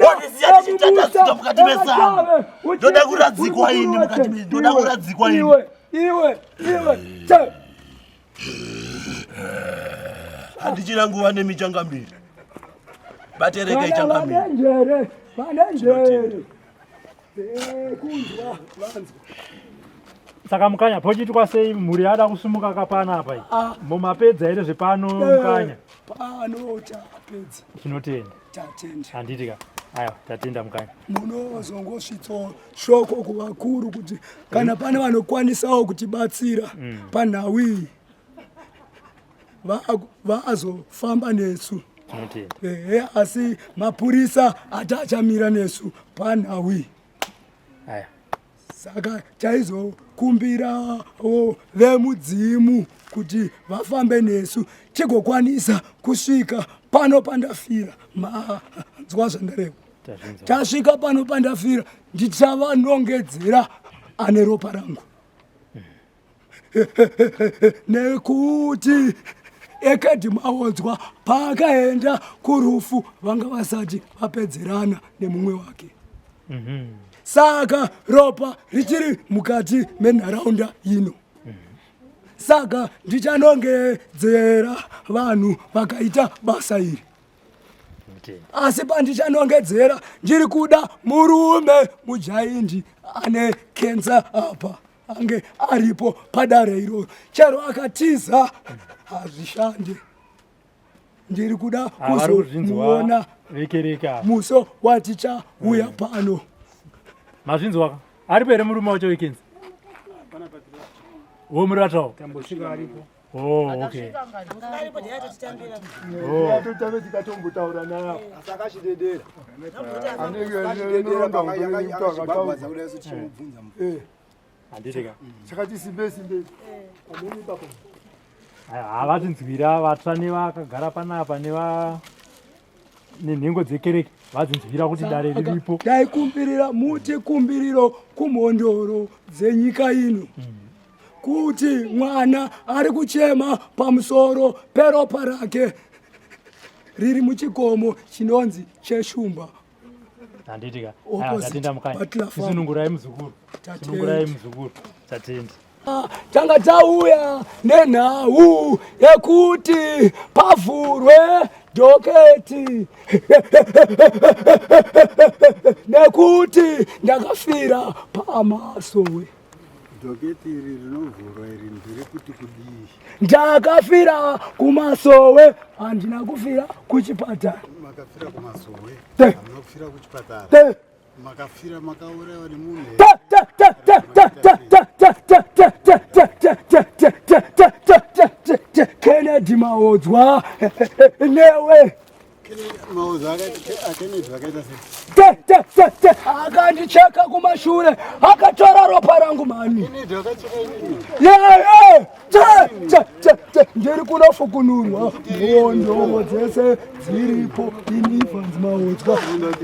wandisiya ndichitatasuka mukati mesango ndoda kuradzikwa ini mukati ndoda kuradzikwa ini iwe iwe handichina nguva nemichangamire baterekai changamire vanenjere vanenjere kunzwa vanzwa saka mukanya pochiitwa sei mhuri yada kusumuka kapana apa ah. mumapedza here zvepano eh, mukanya pano tapedza tinotenda tatenda handiti ka aiwa tatenda mukanya munozongosvitso shoko kuvakuru kuti kana pane vanokwanisawo kutibatsira mm. panhau iyi vazofamba nesu ehe asi mapurisa ati achamira nesu panhau iyi saka taizokumbirawo vemudzimu kuti vafambe nesu tigokwanisa kusvika pano pandafira manzwa zvandareva tasvika pano pandafira ndichavanongedzera ane ropa rangu nekuti ekedi maodzwa paakaenda kurufu vanga vasati vapedzerana nemumwe wake mm -hmm. saka ropa richiri mukati menharaunda ino mm -hmm. saka ndichanongedzera vanhu vakaita basa iri asi pandichanongedzera ndiri kuda murume mujaindi ane kensa apa ange aripo padare iroro chero akatiza hazvishande ndiri kuda kuzomuona muso watichauya mm. pano mazvinzwaka aripo here murume wacho wekenzi wo muratawo Oh, okay. Oh. Totave tikatombotaura naye asi akachidedera. Anenge Handiti ka. Chakati simbe simbe. Havatinzwira vatsva nevakagara panapa neva nenhengo dzekereke vadzinzwira kuti dare riripo. Taikumbirira muti kumbiriro kumhondoro dzenyika ino. Mm. Kuti mwana ari kuchema pamusoro peropa rake riri muchikomo chinonzi cheshumba handiti ka tatenda mukanya sunungurai muzukuru sunungurai muzukuru tatenda ah, tanga tauya nenhau yekuti pavhurwe dhoketi nekuti ndakafira pamasowe. Dhoketi iri rinovhurwa iri nderekuti kudii? Ndakafira kumasowe, handina kufira kuchipatara. Makafira kumasowe? Te. Hamuna kufira kuchipatara? Te. Makafira makaurayiwa nemunhu here? Te, te, te, te, te, te, te, te, te, te, te, te, te, te, te, te, te, te, te, te. Kennedy Maodzwa newe. Te, te, te, te. Akandicheka kumashure akatora ropa rangu mani. Yeah, te, te, te, te. Ndiri kunofukunurwa mhondoro dzese dziripo ini Evans Maodzwa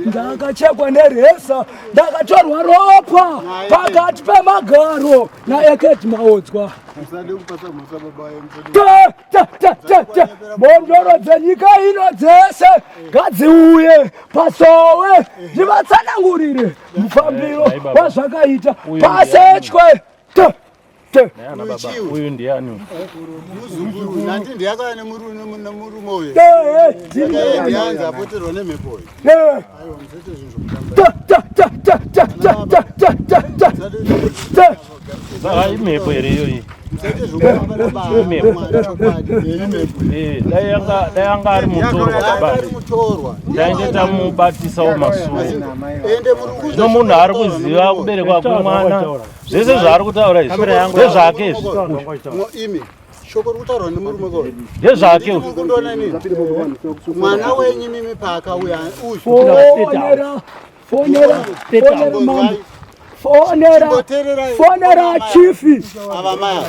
ndakachekwa neresa ndakatorwa ropa pakati pemagaro naEkedi Maodzwa. Mhondoro dzenyika ino dzese ngadziuye pasowe ndivatsanangurire mufambiro wazvakaita pasechwe. Uyu ndiani? Muzukuru. Nandi ndiyakauya nemurume uyu. Ndianzi apoterwa nemhepo uyu. Aiwa, musaite zvinhu zvokutamba. Saka imhepo here iyoyi? Musaite zvokutamba nababa mwana chokwadi. Imhepo. Dai anga dai anga ari mutorwa baba. Ari mutorwa. Tainge tamubatisawo masuo. Ende muri kuza Zvino munhu ari kuziva kuberekwa kwemwana. Zvese zvaari kutaura izvi ndezvake izvi. Imi shoko riri kutaurwa nemurume ko Ndezvake muri kundiona inini mwana wenyu mimi paakauya uyu Fonera, fonera, fonera mambo. Fonera, Chimboteererai. fonera chifi. Ava mai ava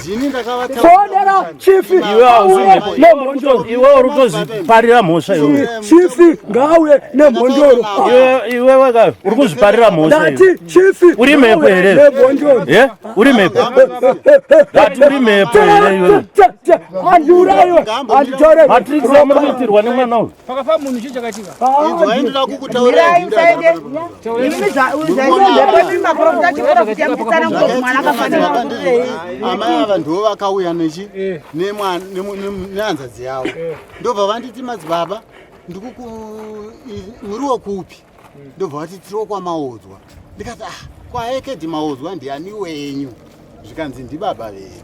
ndini ndakavataurira Fonera chifi. Iwe hauzi Auye mhepo. nemhondoro. Iwe uri kutozviparira mhosva iwe. Chifi ngauye nemhondoro. Iwe iwewe ka uri kuzviparira mhosva iwe. Ndati chifi Uri mhepo ngauye here? nemhondoro. Eh? Uri mhepo. Ndati uri mhepo here iwe? Handiurayiwe, handitore. Matrix amuri kuitirwa nemwana uyu. Pakafa munhu chii chakaitika? Inzwai ndoda kukutaurirai amai ava ndivo vakauya nechi nehanzadzi yavo ndobva vanditi madzibaba muriwo kupi ndobva vati tiriwo kwaMaodzwa ndikati ah kwaEkedi Maodzwa ndiani wenyu zvikanzi ndibaba venyu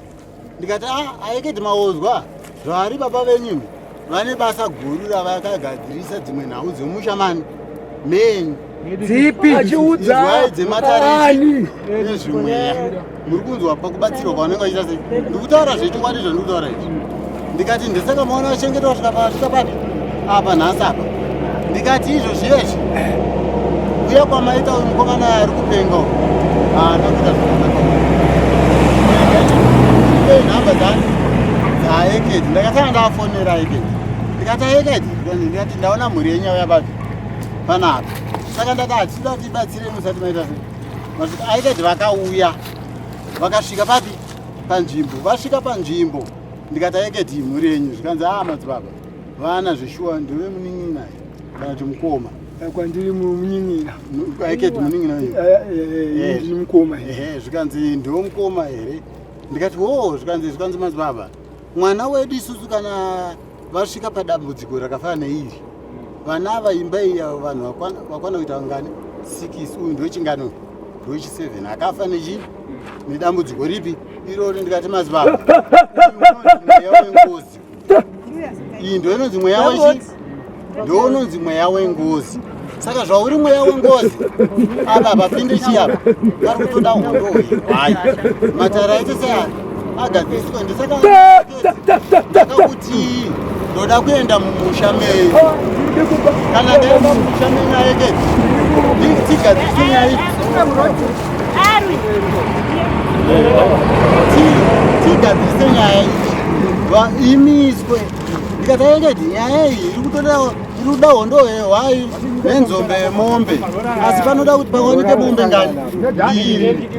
ndikati ah aEkedi Maodzwa zvaari baba venyu vane basa guru ravakagadzirisa dzimwe nhau dzemusha mani menyu Dzipi? Achiudza Izwai dzematare ani? nezvimweya muri kunzwa pakubatsirwa kwavanenge vachiita sei ndikutaura zvechokwadi zvandikutaura izvi ndikati ndisaka maona vachengetwa kusvika pasvika papi apa nhasi apa ndikati izvo zvivezvi kuya kwamaita uyu mukomana ari kupenga uyu haana kuita zvakanaka nhamba dzani dzaEkedi ndakatanga ndafonera Ekedi ndikati aEkedi ndikati ndaona mhuri yenyu yauya papi panapa saka ndati hatida kuti ibatsire musati maita sei masvika aEkedi vakauya vakasvika papi panzvimbo vasvika panzvimbo ndikati aEkedi mhuri yenyu zvikanzi aa madzibaba vana zveshuwa ndove munin'ina kana kuti mukoma Kwandiri munin'ina. Aekedi munin'ina wenyu Ndiri mukoma. Ehe, zvikanzi ndiwo mukoma here ndikati wo zvikanzi zvikanzi madzibaba mwana wedu isusu kana vasvika padambudziko rakafanana neiri vana ava imba iyi ava vanhu vakwana kuita vangani 6 uyu ndochingano ndochi7 akafa nechi nedambudziko ripi irori ndikati madzibaba mweya wengozi iyi ndo inonzi mweya wechi ndo unonzi mweya wengozi saka zvauri mweya wengozi apa hapapinde chii apa pari kutoda hondo hwehwai matara acho seaya agadziriswa ndisaka ndakakuti ndoda kuenda mumusha menyu kana ndaenda mumusha menyu aekedi tigadzirise nyaya iyi tigadzirise nyaya iyi imiswe ndikati aekedi nyaya iyi iri kutoda iri kuda hondo hwehwai nenzombe yemombe asi panoda kuti pawanike mombe ngani mbiri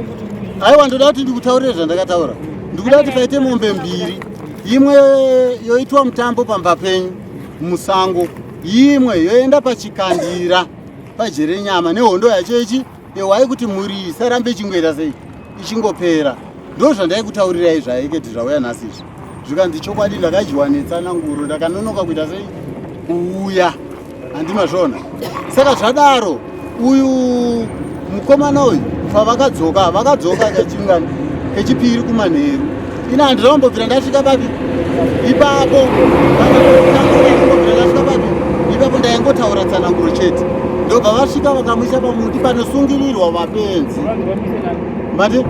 aiwa ndoda kuti ndikutaurire zvandakataura ndikuda kuti paite mombe mbiri imwe yoitwa mutambo pamba penyu musango imwe yoenda pachikandira pajerenyama nehondo yacho ichi yehwai kuti mhuri isarambe ichingoita sei ichingopera ndo zvandaikutaurirai zvaekedi zvauya nhasi izvi zvikanzi chokwadi ndakadyiwa netsananguro ndakanonoka kuita sei kuuya handimazvona saka zvadaro uyu mukomana uyu kufa vakadzoka vakadzoka kachingani kechipiri kumanheru ini handina kumbobvira ndasvika papi ipapo ndasvika papi ipapo ndaingotaura tsananguro chete ndobva vasvika vakamuisa pamuti panosungirirwa vapenzi mati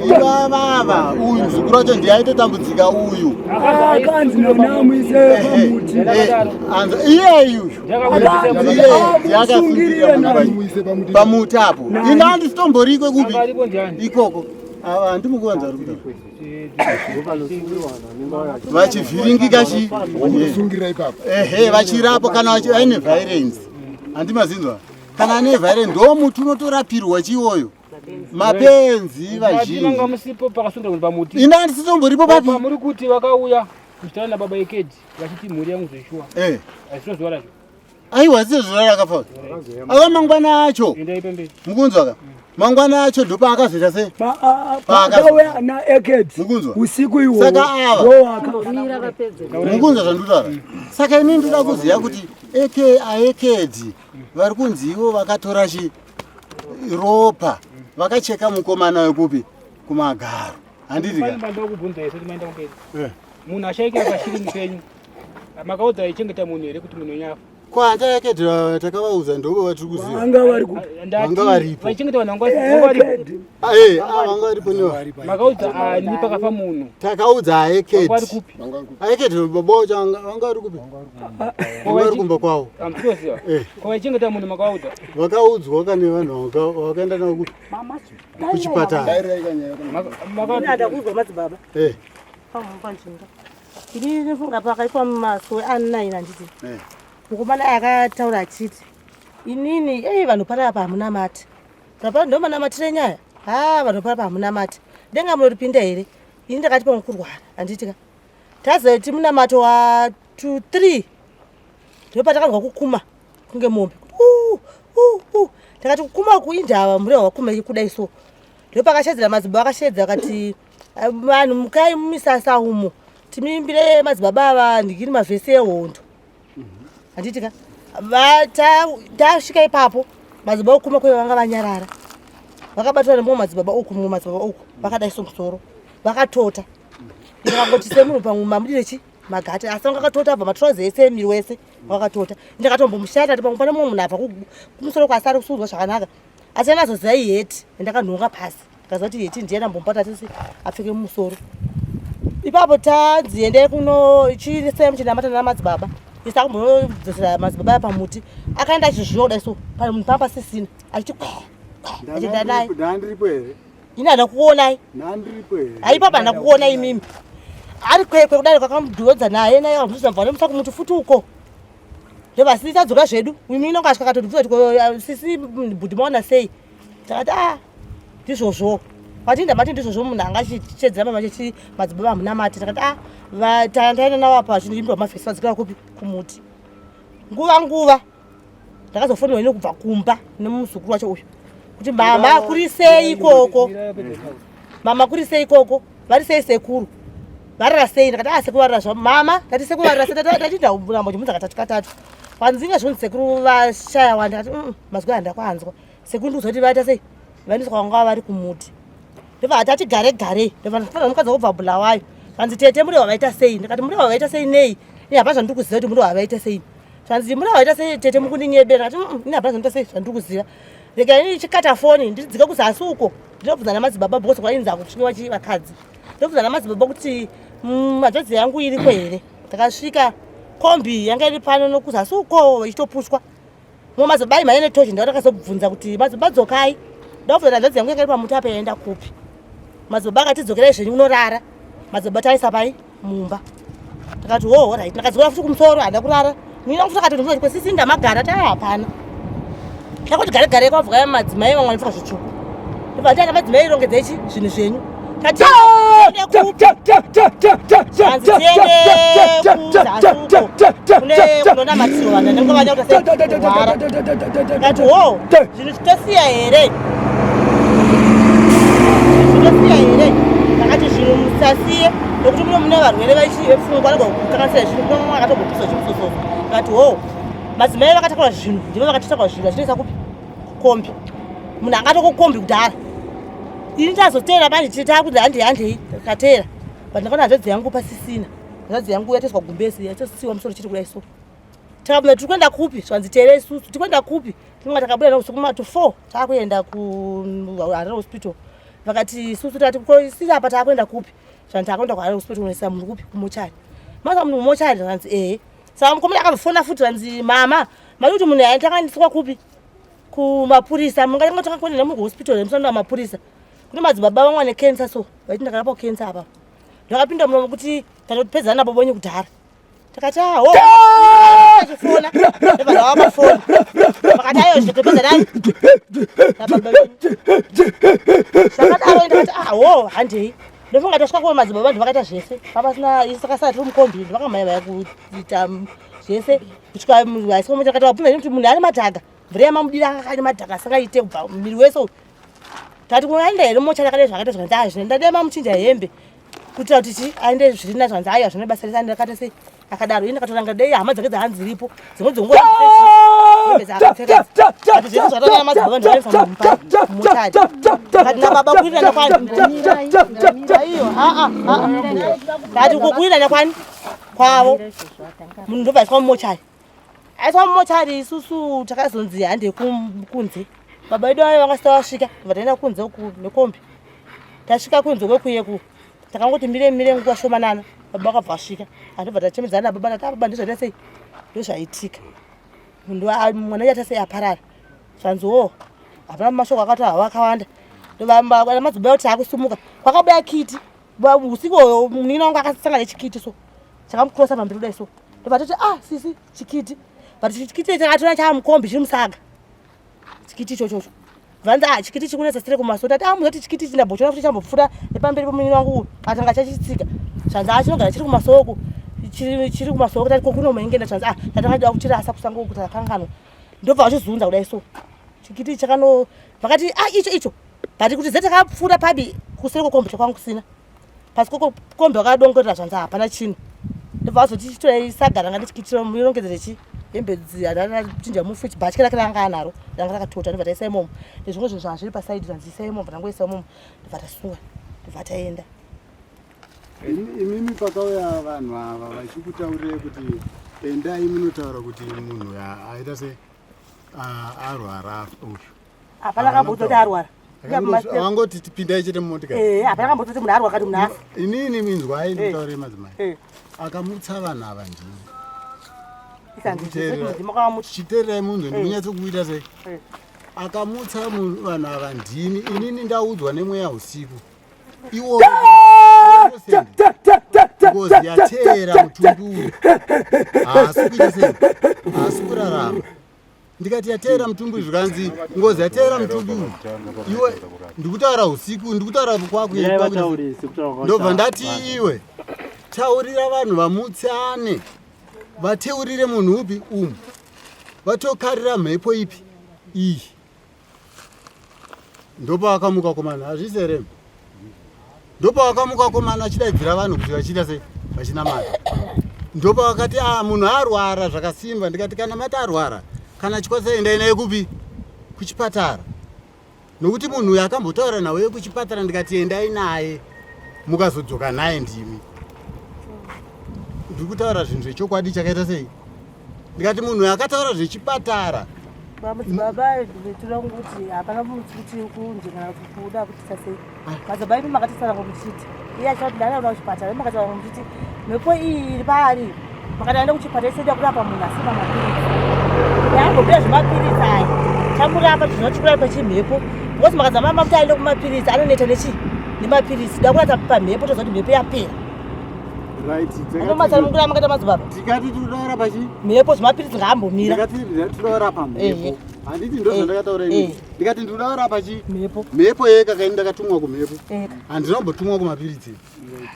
ivavava uyu muzukuru wacho ndiye aitotambudzika uyu akanzi namuise pamuti iyeyu uyu pamuti apo ini handisitomboriko kupi ikoko ava handimukuvanza vari kutaura vachivhiringika chi ehe vachirapo kana aine violence handimazinzwa kana ane violence ndo muti unotorapirwa chiwoyo mapenzi vazhinji ini handisitomboripo papi muri kuti vakauya kuchitaura nababa Ekedi vachiti mhuri yangu zveshuwa eh. Haisiro zuva racho. Aiwa sio zuva rakafa. Ava mangwana acho. Mukunzwa ka? Mangwana acho ndopa akazoita sei? Paakauya na Ekedi. Mukunzwa. Usiku iwo. Saka ava. Mukunzwa zvandikutaura. Saka ini ndoda kuziva kuti Eke aEkedi vari kunzi ivo vakatora chi ropa vakacheka mukomana wekupi kumagaro. Handiti ka? Ndokubvunza isati maenda kumberi. Eh. Munhu ashaikira pashiri mupenyu. Makaudza aichengeta munhu here kuti munhu wenyu afa? Ko handiakedha takavaudza ndovo vatiri kuziva. Vanga vari kupi? Vanga varipo. Vaichengeta vanhu vanga varipo. Eh, ah vanga varipo newa. Makaudza ani pakafa munhu? Takaudza aekedi. Vari kupi? Aekedi baba wacho vanga vari kupi? Vanga vari kumba kwavo. Amtikoziva. Eh. Ko vaichengeta munhu makaudza? Vakaudzwa kane vanhu vakaenda navo kupi? Kuchipatara. Maka madzibaba. Eh. Pamupandinga. Ini ndinofunga pakaitwa masowe a9 handiti eh. Mukomana akataura achiti inini ei vanhu panapa hamuna mati apa ndo manamatire nyaya ha vanhu panapa hamuna mati denga munoripinda here ini ndakati pamwe kurwara handiti ka tazoti munamato wa 2 3 ndopatakanzwa kukuma kunge mombe takati kukuma uku indava murehwa wakuma kudai so ndopakashedzera madzibaba akashedza akati vanhu mukai mumisasa umo timiimbire madzibaba ava ndikiri mavhesi ehondo handiti ka tasvika ipapo madzibaba okuma kwe vanga vanyarara vakabatwa nemumwe madzibaba uku mumwe madzibaba uku vakadai somusoro vakatota ndikangoti semunhu pamwe mamudire chi magati asi vanga vakatota abva matrozi ese miri wese vakatota ndakatombomushata ti pamwe pane mumwe munhu abva kumusoro kwasari kusuudzwa zvakanaka asi anazoziva iheti ndakanhonga pasi ndikaziva kuti heti ndiye ndambomupata tese apfeke mumusoro ipapo tanzi endai kuno chisai muchinamata namadzibaba isa kumbodzosera madzibaba aya pamuti akaenda achizviwa kudai so pamunhu panga pasisina achiti kwe achienda naye ndandiripo here ini handina kukuonai ndandiripo here haipapo handina kukuonai imimi ari kwekwe kudai kakamudhodza naye naye amuzvizambva nemusa kumuti futi uko ndobva tadzoka zvedu imi inonga asvika akatondibvunza kuti eh, sisi bhudhi maona sei takati a ah, ndizvozvo patinda mati ndizvozvo munhu anga achichedzera mama chechi madzibaba hamuna mati takati a ah, taenda navo apa vachinoimbirwa mafesi vadzikira kupi kumuti nguva nguva ndakazofonerwa ine kubva kumba nemuzukuru wacho uyu kuti mama kuri sei ikoko mama kuri sei ikoko vari sei sekuru varara sei ndakati ah sekuru varara zvavo mama ndati sekuru varara sei ndati ndambo chimunza katatu katatu kwanzi inga zvonzi sekuru vashaya wani ndakati mm, mazwi aya ndakwanzwa sekuru ndikuzoti vaita sei vaendeswa kwanga vari kumuti ndobva tati gare gare ndobva ndafanira mukadzi wokubva bulawayo vanzi tete murehwa vaita sei ndikati murehwa vaita sei nei ini hapana zvandiri kuziva kuti murehwa vaita sei zvanzi murehwa vaita sei tete mukundinyebera ndikati mm, ini hapana zvandita sei zvandiri kuziva rega ini chikata foni ndidzike kuzasi uko ndinobvunza namadzibaba because kwainzi akusvikiwa chi vakadzi ndobvunza namadzibaba kuti mm, hanzvadzi yangu iriko here ndakasvika kombi yanga iri pano nokuzasi uko ichitopushwa mumwe madzibaba aimhanya netochi ndava ndakazobvunza kuti madzibaba dzokai ndabvunza hanzvadzi yangu yanga iri pamuti apa yaenda kupi madzibaba akati dzokerai zvenyu unorara madzibaba taisa pai mumba ndakati ho right ndakadzokera futi kumusoro handina kurara mina futi akatondibvunza kuti kwesisi ndamagara taa hapana ndakoti gare gare kwabva madzimai vamwe vanopfeka zvitsvuku ndobva ndati madzimai irongedzei chi zvinhu zvenyu kunonamatirwa vanhu vanenge vanyautaseikurwara ndati ho zvinhu tosiya here tosiya here ndakati zvinhu musasiye nokuti muno mune varwere vepfungwa vanogona kukanganisira zvinhu kune mumwe akatombopisa chimusososo ndakati ho madzimai vakatakura zvinhu ndivo vakatitakura zvinhu vachinoisa kupi Kombi. Munhu angatoko kombi kudhara. Ini tazoteera manje tiri takuti handei handei takateera. But ndakaona hanzvadzi yangu pasisina. Hanzvadzi yangu yatoiswa gumbezi yatosiwa musoro chiri kudai so. Takabuda tiri kuenda kupi? Zvanzi teere isusu. Tiri kuenda kupi? Tinonga takabuda neusiku kuma to 4 takuenda ku Harare Hospital. Vakati isusu tati ko isusu apa takuenda kupi? Zvanzi takuenda kuHarare Hospital kunoisa munhu kupi? Kumochari. Masa munhu kumochari zvanzi ehe. Saka mukomana akazofona futi zvanzi mama mari kuti munhu yatakandiswa kupi? Kumapurisa. Mungatanga tanga kuenda nemunhu kuhospital nemusana mapurisa. Kune madzibaba vamwe vane cancer so vaiti ndakarapwa cancer apa. Ndakapinda munomo kuti tatopedzana nabo bonye kudhara. Takati ah ho. Achifona. Ndabva mafoni. Vakati ayo zvitopedza nani? Nababa venyu. Zvakadaro ndakati ah ho handei. Ndofunga tasvika kuva madzibaba vanhu vakaita zvese. Papasina isu takasara tiri mukombi vakamhanya vaya kuita zvese kusvika vaiswa mucha takati vabvunza kuti munhu ane madhaga. Mvura yamamudira anga ane madhaga asingaite kubva muviri wese uyu. Tati kunoenda here mocha rakadai zvakaita zvikanzi ah zvino ndadai mamuchinja hembe kuitira kuti chi aende zviri na zvanzi aiwa zvine basa rese andakata sei akadaro ini ndakatoranga dei hama dzake dzahanzi dziripo dzimwe dzonguva hembe dzaakapfeka but zvese zvataura madzibaba ndinoisa mumutari kati nababa kuwirirana kwani aiwa aa aa kati uko kuwirirana kwani kwavo munhu ndobva aiswa mumochari Aiswa mumochari isusu takazonzi hande kunze. Baba vedu vaye vanga vasvika vataenda kunze uku nekombi. Tasvika kunze kwekuye ku takangoti mire mire nguva shomanana baba vakabva vasvika. Andobva tachemedzana nababa tati baba ndizvaita sei ndozvaitika. Munhu mwana aita sei aparara. Zvanzi wo hapana mashoko akati hawa akawanda. Ndobva madzibaba kuti akusumuka. Kwakabuya kiti usiku uyo munin'ina wangu akasangana nechikiti so chakamukurosa pamberi kudai so ndobva toti ah sisi chikiti but chikiti chakatona chaamukombi chiri musaga chikiti ichochocho vanzi ah chikiti chikunetsa sire kumaso tati ah muzoti chikiti ichi ndambochiona futi chambopfuura nepamberi pemunin'ina wangu uyu atanga chachitsika zvanzi ah chinogara chiri kumaso uku chiri kumaso uku tati kokunomaingenda zvanzi ah tatanga tida kuchirasa kusango uku takanganwa ndobva vachizunza kudai so chikiti chakano vakati ah icho icho but kuti zete takapfuura pabi kuseri kwekombi chakwangu kusina pasi kombi wakadongorera zvanzi hapana chinhu ndobva vazoti chitorai saga ranga ndichikitira murongedzere chi hembe chinja mufu chibhatya rake ranga anaro ranga rakatota ndobva taisa imomo nezvimwe zvinhu zvanga zviri pasaidi zvanzi isai imomo tangoisa imomo ndobva tasunga ndobva taenda Imimi pakauya vanhu ava vachikutaurirai kuti endai munotaura kuti munhu aita se arwara uyu. Hapana akamboudzwa kuti arwara. Vangoti tipindai chete mumotikari. Eh, hapana akamboudzwa kuti munhu arwara kati munhu afa. Inini minzwai ndikutaurire madzimai. Eh. Akamutsa vanhu ava ndini. Chiteererai munzwe ndikunyatsokuita sei. Eh. Akamutsa vanhu ava ndini inini ndaudzwa nemweya usiku. Iwo ngozi yateera mutumbi uyu haasi kuita sei haasi kurarama ndikati yateera mutumbi uyu zvikanzi ngozi yateera mutumbi uyu iwe ndikutaura usiku ndikutaura kwako ndobva ndati iwe taurira vanhu vamutsane vateurire munhu upi umu vatokarira mhepo ipi iyi Ndopavakamuka komana, hazvisi here? Ndopavakamuka komana achidaidzira vanhu kuti vachiita sei? Vachinamata. Ndopavakati ah, munhu arwara zvakasimba. Ndikati kana mati arwara, kana achikwanisa endai naye kupi? Kuchipatara. Nokuti munhu uyu akambotaura nawe yekuchipatara ndikati endai naye mukazodzoka naye ndimi. Ndiri kutaura zvinhu zvechokwadi chakaita sei? Ndikati munhu uyu akataura zvechipatara Madzibaba toda kungoti hapana kuti kunze kana kuda kutisa sei. Madzibaba imi makatitsana muchiti iye achati ndana kuda kuchipatara imi makataura muchiti mhepo iyi iri paari makati aenda kuchipatara isida kurapa munhu asi pamapiritsi. Yaambobuda zvemapiritsi aya chamurapa zvinoti kurapa chimhepo because makadzama mama kuti aende kumapiritsi anoneta nechi nemapiritsi da kurapa pamhepo toziva kuti mhepo yapera. Right. Anomatsanangura makaita madzibaba. Tikati tinoda chi? Mhepo zvemapiritsi ngaambomira. Ndikati tinoda rapa mhepo. Handiti ndo zvandakataura ini. Ndikati ndinoda rapa chi? Mhepo. Mhepo yeka kaini ndakatumwa kumhepo. Handina kumbotumwa kumapiritsi.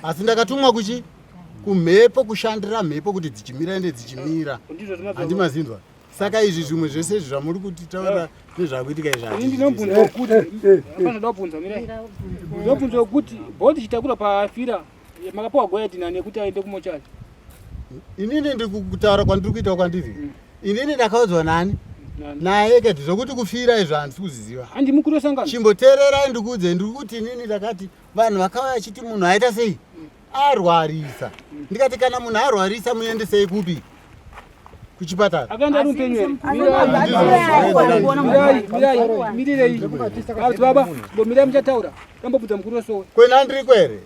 Asi ndakatumwa kuchi? Kumhepo kushandira mhepo kuti dzichimira ende dzichimira. Handi mazinzwa. Saka izvi zvimwe zvese izvi zvamuri kutitaura nezvakuitika izvi. Ini ndinobvunzwa kuti panoda kubvunza mirai. Ndinobvunzwa kuti bhodhi chitakura paafira Makapiwa goyeti nani yekuti aende kumochari? Inini ndiri kutaura kwandiri kuita kwandiri. Mm. Inini ndakaudzwa nani? Naye keti zvokuti kufira izvo handisi kuzviziva. Handi mukuru wesangano. Chimboteererai ndikuudze ndiri kuti inini ndakati vanhu vakauya vachiti munhu aita sei? Arwarisa. Ndikati kana munhu arwarisa muendesei kupi? Kuchipatara. Akaenda ari mupenyu here? Mirai, mirai, mirirei. Baba, mirai muchataura. Dambobvunza mukuru wesowe. Kwena ndiri kwere?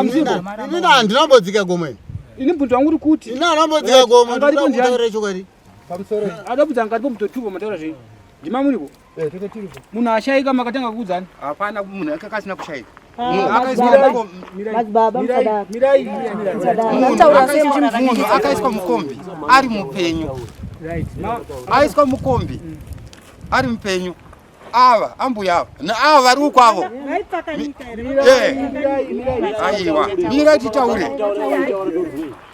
Inini handinambodzika gomo ini. Ini mubvunzo wangu uri kuti. Ini handinambodzika gomo ndinoda chokwadi. Pamusoro. Adabvunza angati pomutotupo mataura zvenyu. Ndima muripo? Eh, tete tiripo. Munhu ashaika makatanga kuudzani? Hapana munhu akanga asina kushaika. Munhu akaiswa mukombi ari mupenyu. Aiswa mukombi ari mupenyu. Ava ambuya ava naava vari uko avo. Eh. Aiwa, mirai titaure.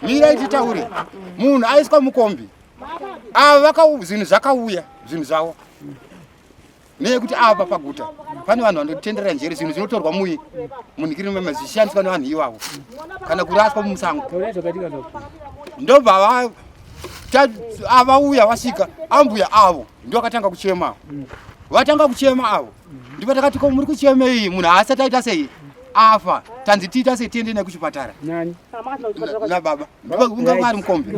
Mirai titaure. Munhu aiswa mukombi. Ava vaka zvinhu zvakauya zvinhu zvavo. Neyekuti ava paguta pane vanhu vanotendera njere zvinhu zvinotorwa muyi munhikiri mema zvichishandiswa nevanhu ivavo kana kuraswa mumusango. Ndobva avauya vasvika ambuya avo ndo vakatanga kuchema vatanga kuchema avo ndipo takati ko muri kuchemei munhu haasati aita sei afa tanzi tiita sei tiende naye kuchipatara nababa unga ari mukombi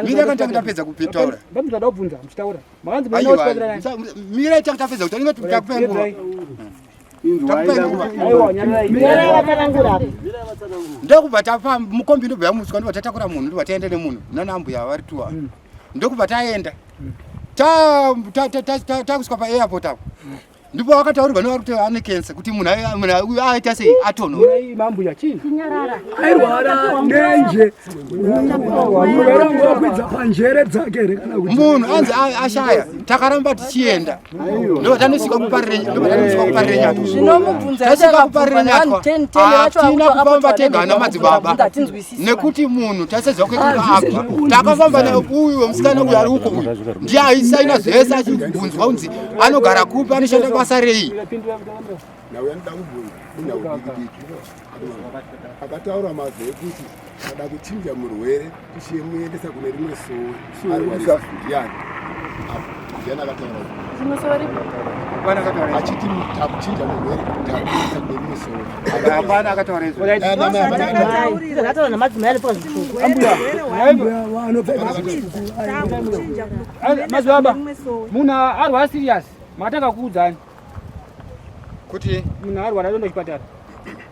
mira kana tange tapedza kupitaura mira tange tapedza kutaura takupai nguva ndokubva tafa mukombi ndobva yamutswa ndobva tatakura munhu ndobva taenda nemunhu nana ambuya vari tuwa mm. ndokubva taenda mm. takusvika paairport apo mm. ndipo vakataurirwa nevari kuti ane cancer kuti munhu uyu aita sei atonhora airwara nenje wakwidza panjere dzake here kana kuti munhu anzi ashaya takaramba tichienda ndobva tanosvika kuparirenyatwa zvinomubvunza tasvika kuparirenyatwa hatina kufamba tega ana madzibaba nekuti munhu taisaziva kwekanga abva takafamba neuyu wemusikana uyu ari uko uyu ndiye aisaina zvese achibvunzwa kunzi anogara kupi anoshanda basa rei Nauya ndoda kubvunza inhau diki diki. Akataura mazwi ekuti kada kuchinja murwere tichimuendesa kune rimwe sowe arwarisa ndiani? Ndiani akataura Rimwe sowe ripi? Hapana akataura achiti takuchinja murwere takuendesa kune rimwe sowe. Hapana akataura izvo. Akataura namadzimai anopfeka zvitsvuku. Ambuya, vanopfeka zvitsvuku. Madzibaba, munhu arwara serious, makatanga kuudzani kuti munhu arwara aenda kuchipatara.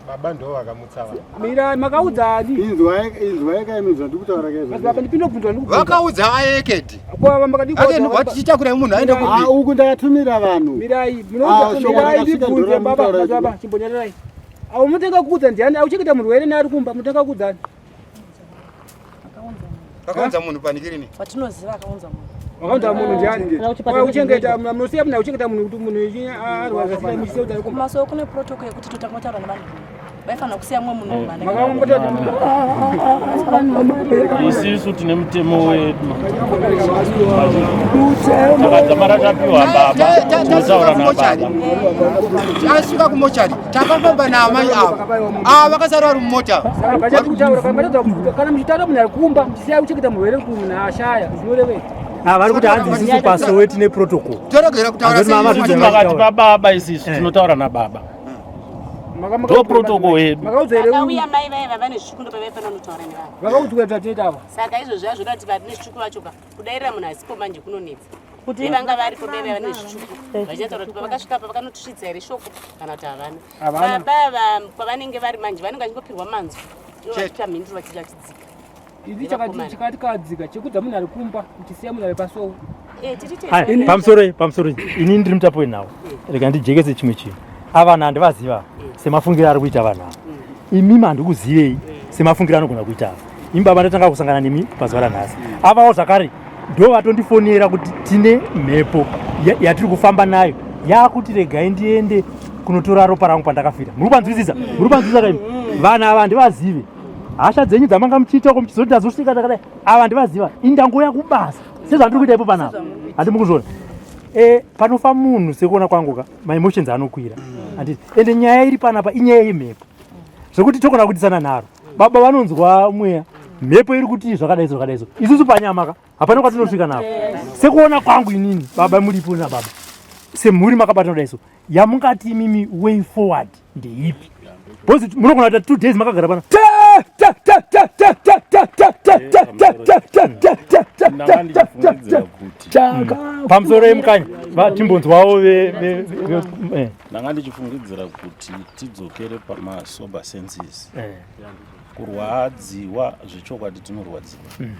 Baba ndo vakamutsa vanhu. Mira makaudzani? Inzwai inzwai kaimi zvandiri kutaura kaizvo. Madzibaba ndipinde kubvunzwa ndikubvunza. Vakaudza aekedi. Kwa makadii Ake watichitakura munhu aende kupi? Ah, uku ndakatumira vanhu. Mirai, Ah, munoudza shoko mirai rakasvika ndibvunze ndora baba, mutaura madzibaba chimbonyararai. Awo munotenga kuudza ndiani? Auchengeta murwere neari kumba munotenga kuudzani? Vakaunza munhu panikirini. Watinoziva akaunza munhu. Wakaunza munhu ndiani? Uchengeta munosiya munhu auchengeta munhu kuti munhu arwara sei muchisiya kuti ari kumba. Kumasowe kune protocol yekuti totanga kutaura nevanhu. Vaifanira kusiya mumwe munhu mumba. Isisu tine mutemo wedu. Takadzamara tapiwa baba tinotaura nababa. Tasvika kumochari takafamba naamai avo ava vakasara vari mumota. Kana muchitaura munhu ari kumba muchisiya kuchengeta murwere kuti munhu ashaya zvinorevei? Ah, vari kuti hanzi isusu pasowe tine protocol. Toregera kutaura sei? Pakati pababa isisu tinotaura nababa. Ndo protocol yedu. Vakauya mai vaiva vane zvitsvuku ndopavaifanira kunotaura nevanhu. Vakaudzwa tateta ava. Saka izvozvo zvazvoda kuti vane zvitsvuku vacho ka kudairira munhu asipo manje kunonetsa. Kuti vanga varipo mai vaiva nezvitsvuku vachitaura kuti pavakasvika apa vakanotisvitsa here shoko kana kuti havana. Havana. Baba ava kwavanenge vari manje vanenge vachingopirwa manzwi ivo vachiita mhinduro vachidzika. Izi chakati kadzika chekudza munhu ari kumba muchisiya munhu ari pasowe. Hai, pamusoro pamusoro ini ndiri mutapo wenhau rega ndijekese chimwe chinhu ava vanhu handivaziva semafungiro ari kuita vanhu ava imimi handikuzivei semafungiro anogona kuita ava imi baba ndatanga kusangana nemi pazuva ranhasi avawo zvakare ndo vatondifonera kuti tine mhepo yatiri kufamba nayo yakuti regai ndiende kunotora ropa rangu pandakafira muri kupanzwisisa muri kupanzwisisa kaimi vanhu ava handivazive hasha dzenyu dzamanga muchiita uko muchizoti ndazosvika takadai ava handivaziva ini ndangouya kubasa sezvandiri kuita ipo panapa handi mukuzviona e, panofa munhu sekuona kwangu ka maemotions anokwira handiti ende nyaya iri panapa inyaya yemhepo zvekuti togona kuitisana nharo. Baba vanonzwa mweya mhepo iri kuti zvakadai so zvakadai so. Isusu panyama ka hapana kwatinosvika napo. Sekuona kwangu inini baba muripo nababa semhuri makabatana kudai so yamungati imimi way forward ndeipi? Because munogona kuita 2 days makagara pana pamusoro yemukanya timbonzwawo ndanga ndichifungidzira kuti tidzokere pamasober senses kurwadziwa zvechokwadi tinorwadziwa mm.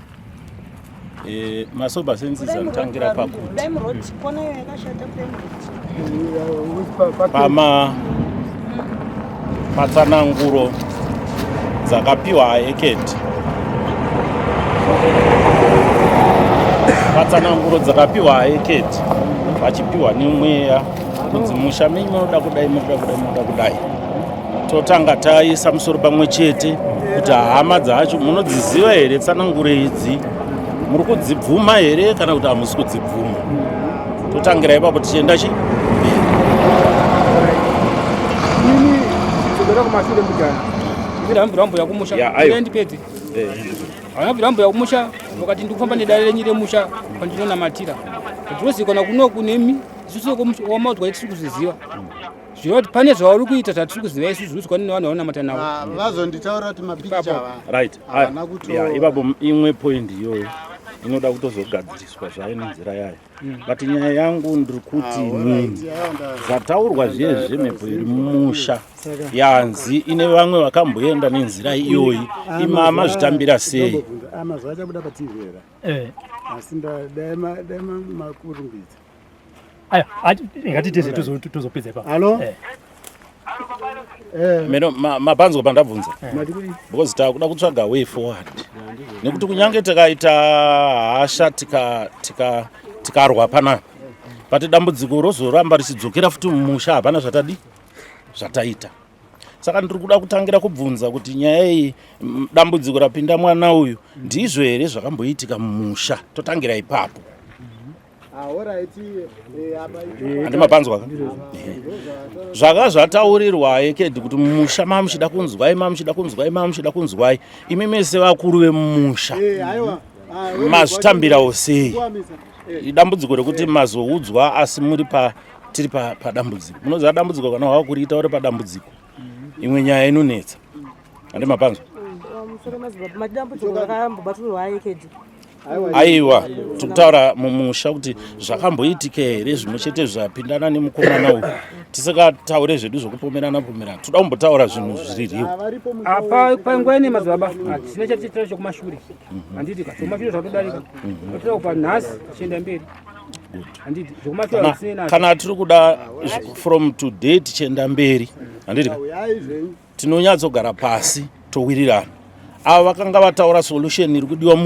Eh, masober senses anotangira pakuti pama patsananguro dzakapiwa aeketi patsananguro dzakapiwa aeketi vachipiwa nemweya kunzi musha menyu munoda kudai munoda kudai munoda kudai totanga taisa musoro pamwe chete kuti hama dzacho munodziziva here tsananguro idzi muri kudzibvuma here kana kuti hamusi kudzibvuma totangira ipapo tichienda chi ini dzokera kumashure mbijana ndambira mbuya kumusha ndipedze eh. Vanabvira mbuya kumusha vakati ndikufamba nedare renyu remusha kwandinonamatira ndinozivikana kunoku nemi isusu wamaudzwa tiri kuzviziva zvireva kuti pane zvauri kuita zvatiri kuziva isu zviri kuziva nevanhu vaunamata navo ah, vazonditaura kuti mapikicha right ipapo imwe point iyoyo inoda kutozogadziriswa zvayo nenzira yayo mm. but nyaya yangu ndiri kuti ah, nini zvataurwa zviye zvemhepo iri mumusha yanzi ine vamwe vakamboenda nenzira iyoyi ah, imama zvitambira sei mazuva achabuda patv here eh. asi dai makurumbidza Aya, ngatiteze tozopedza ipapo. Halo? Eh. Eh. Meno mapanzwa pandabvunza. Eh. Because takuda kutsvaga way forward. Nekuti kunyange tikaita hasha tika tika tikarwa panapa. But dambudziko rozoramba richidzokera futi mumusha hapana zvatadi zvataita. Saka ndiri kuda kutangira kubvunza kuti nyaya iyi dambudziko rapinda mwana uyu ndizvo here zvakamboitika mumusha totangira ipapo. Handi mapanzwa ka? Zvaka zvataurirwa ekedhi kuti mumusha mamuchida kunzwai mamuchida kunzwai mamuchida kunzwai imi mese vakuru vemumusha eh, ah, mazvitambirawo sei idambudziko rekuti mazoudzwa asi muri pa tiri padambudziko munoziva dambudziko kana wakuriita uri padambudziko imwe nyaya inonetsa handi mapanzwa aiwa tikutaura mumusha kuti zvakamboitika here zvimwe chete zvapindana nemukomana uyu tisingataure zvedu zvokupomerana pomerana toda kumbotaura zvinhu zviririwo apa panguva ine madzibaba hatisina chatichitaura chokumashure mhm. handiti ka chokumashure zvatodarika mhm. totaura kubva nhasi tichienda mberi kana tiri kuda from today tichienda mberi handiti tinonyatsogara pasi towirirana ava vakanga vataura solution iri kudiwa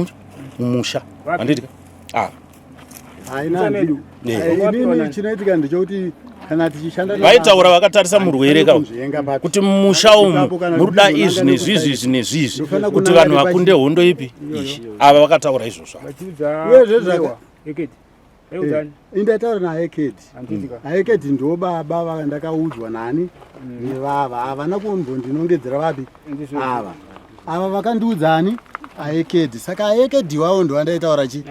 mumusha handiti ava inini chinoitika ndechekuti kana tichishanda vaitaura vakatarisa murwere ka kuti mumusha umu muruda izvi nezvizvi izvi nezvizvi kuti vanhu vakunde hondo ipi izvi ava vakataura izvozvo uyezve Eh, indataura naekedi aekedi ndo baba vandakaudzwa nani mm. nevava havana kumbondinongedzera vapi ava ava vakandiudza ani aekedi saka aekedi wawo ndovandaitaura chi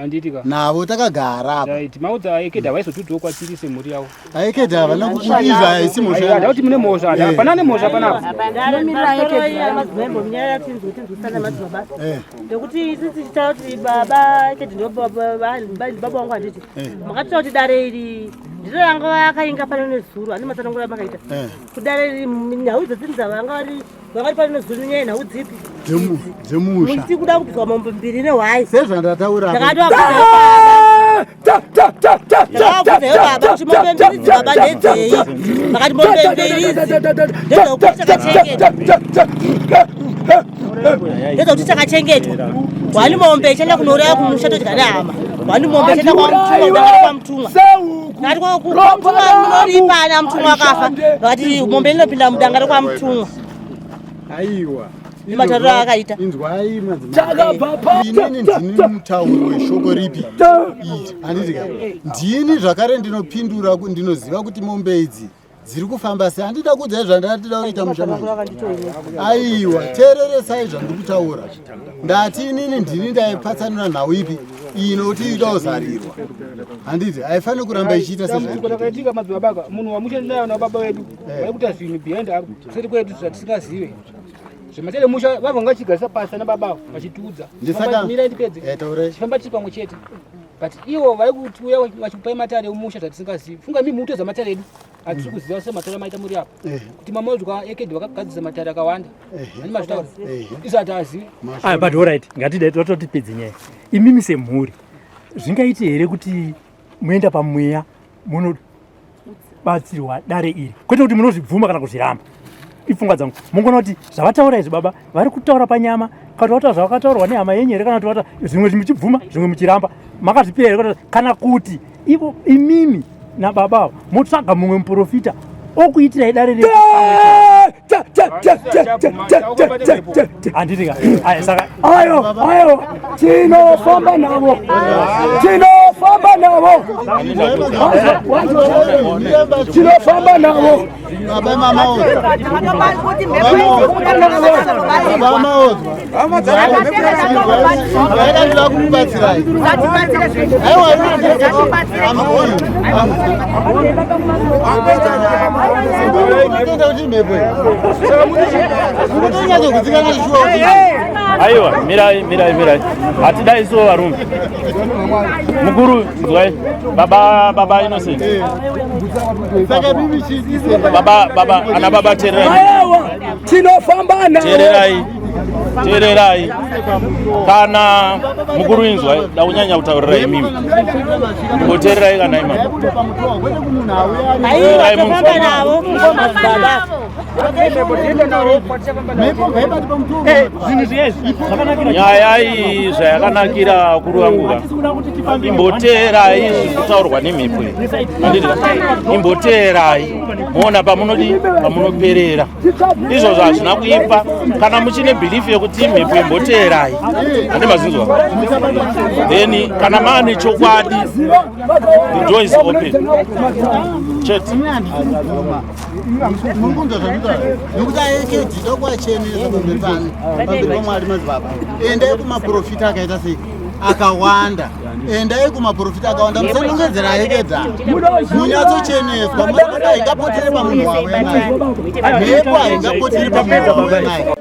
navo takagara apa maudza aekedi havaizotudzawo kwatiri semhuri yavo aekedi havana kukuizva haisi mhosva kuti mune mhosva eh. hapana ane mhosva panapa eh. Nekuti isu tichitaura kuti baba kedi ndo baba wangu handiti eh. makataura kuti dare iri ndiro ranga vakainga pano nezuro ane matsanangura makaita eh. kudare iri nhau dzedzinza vanga vari vakati pano nezuro nenyaya yenhau dzipi dzemusha musi kuda kubviswa mombe mbiri nehwai sezvandataura ndakavabvunzayo baba kuti mombe mbiri idzi baba ndedzei vakati mombe mbiri idzi ndedzokuti takachengeta ndedzokuti takachengetwa hwani mombe ichaenda kunouraya kumusha todya nehama hwani mombe ichaenda kwamutumwa kudangara kwamutumwa ndati kwamutumwa munoripa ana mutumwa akafa vakati mombe inopinda mudanga rekwamutumwa aiwa nematariro aakaita inzwai madzimaiinini ndini mutauri weshoko ripi iri handiti ka ndini zvakare ndinopindura ndinoziva kuti mombe idzi Dziri kufamba sei? Handida kuudzai zvandatida kuita musha manje. Aiwa, teereresai zvandiri kutaura. Ndati inini ndini ndaipatsanura nhau ipi iyi nokuti ida kuzarirwa. Handiti haifaniri kuramba ichiita sezvambudziko rakaitika madzibaba ka munhu wamushandi nayo nababa vedu eh. vari kuita zvinhu behind avo kuseri kwedu zvatisingazive zvematele musha vabva ngachigarisa pasi ana baba avo vachitiudza mirai ndipedze eh, chifamba tiri pamwe chete but ivo vari kutiuya vachikupai matare emusha zvatisingazivi funga mi mutoza matare edu hatisi kuziva sematare amaita muri apa eh. kuti mamozwa ekedi vakagadzirisa matare akawanda eh. ani mazvitaura eh. isu hatiazivi ah, but alright ngatidai totipedze nyaya imimi semhuri zvingaite here kuti muenda pamweya munobatsirwa dare iri kwete kuti munozvibvuma kana kuzviramba ipfungwa dzangu mungona kuti zvavataura izvi baba vari kutaura panyama kana vataura zvavakataurwa nehama yenyu here kana kuti zvimwe muchibvuma zvimwe muchiramba makazvipira here kana kuti ivo imimi nababa avo motsvaga mumwe muprofita okuitirai dare handiti ka saka ayo ayo tinofamba navo tinofamba navo tinofamba navo Baba mamaodzwa. Baba maodzwa. Vaida ndoda kukubatsirai. Aiwa kuti mhepo. Mukutonyatsokudzikana shuwa kuti Aiwa, mirai mirai mirai. Hatidai so varume. Mukuru nzwai. Baba baba Innocent. Baba baba ana baba tererai. Aiwa, tinofamba navo. Tererai. Tererai. Kana mukuru inzwai, da kunyanya kutaurira imimi. Mbotererai kana imama. Aiwa, tofamba navo mukoma baba. Nyaya iyi zvayakanakira vakuru vangu ka imboteerai zviri kutaurwa nemhepo iyi handiti imboteerai moona pamunodi pamunoperera izvozvo hazvina kuipa kana muchine bhilifu yekuti imhepo imboteerai handi mazinzwa then kana maane chokwadi the door is open chete Muri kunzwa zvandinotaura nekuti aekedhi ndokuachenesa pamberi pano pamberi pamwari madzibaba endai kumaprofita akaita sei akawanda endai kumaprofita akawanda musanongedzera aekedha munyatsocheneswa madzibaba haingapotere pamunhu wauya naye mhepo haingapotere pamunhu wauya naye.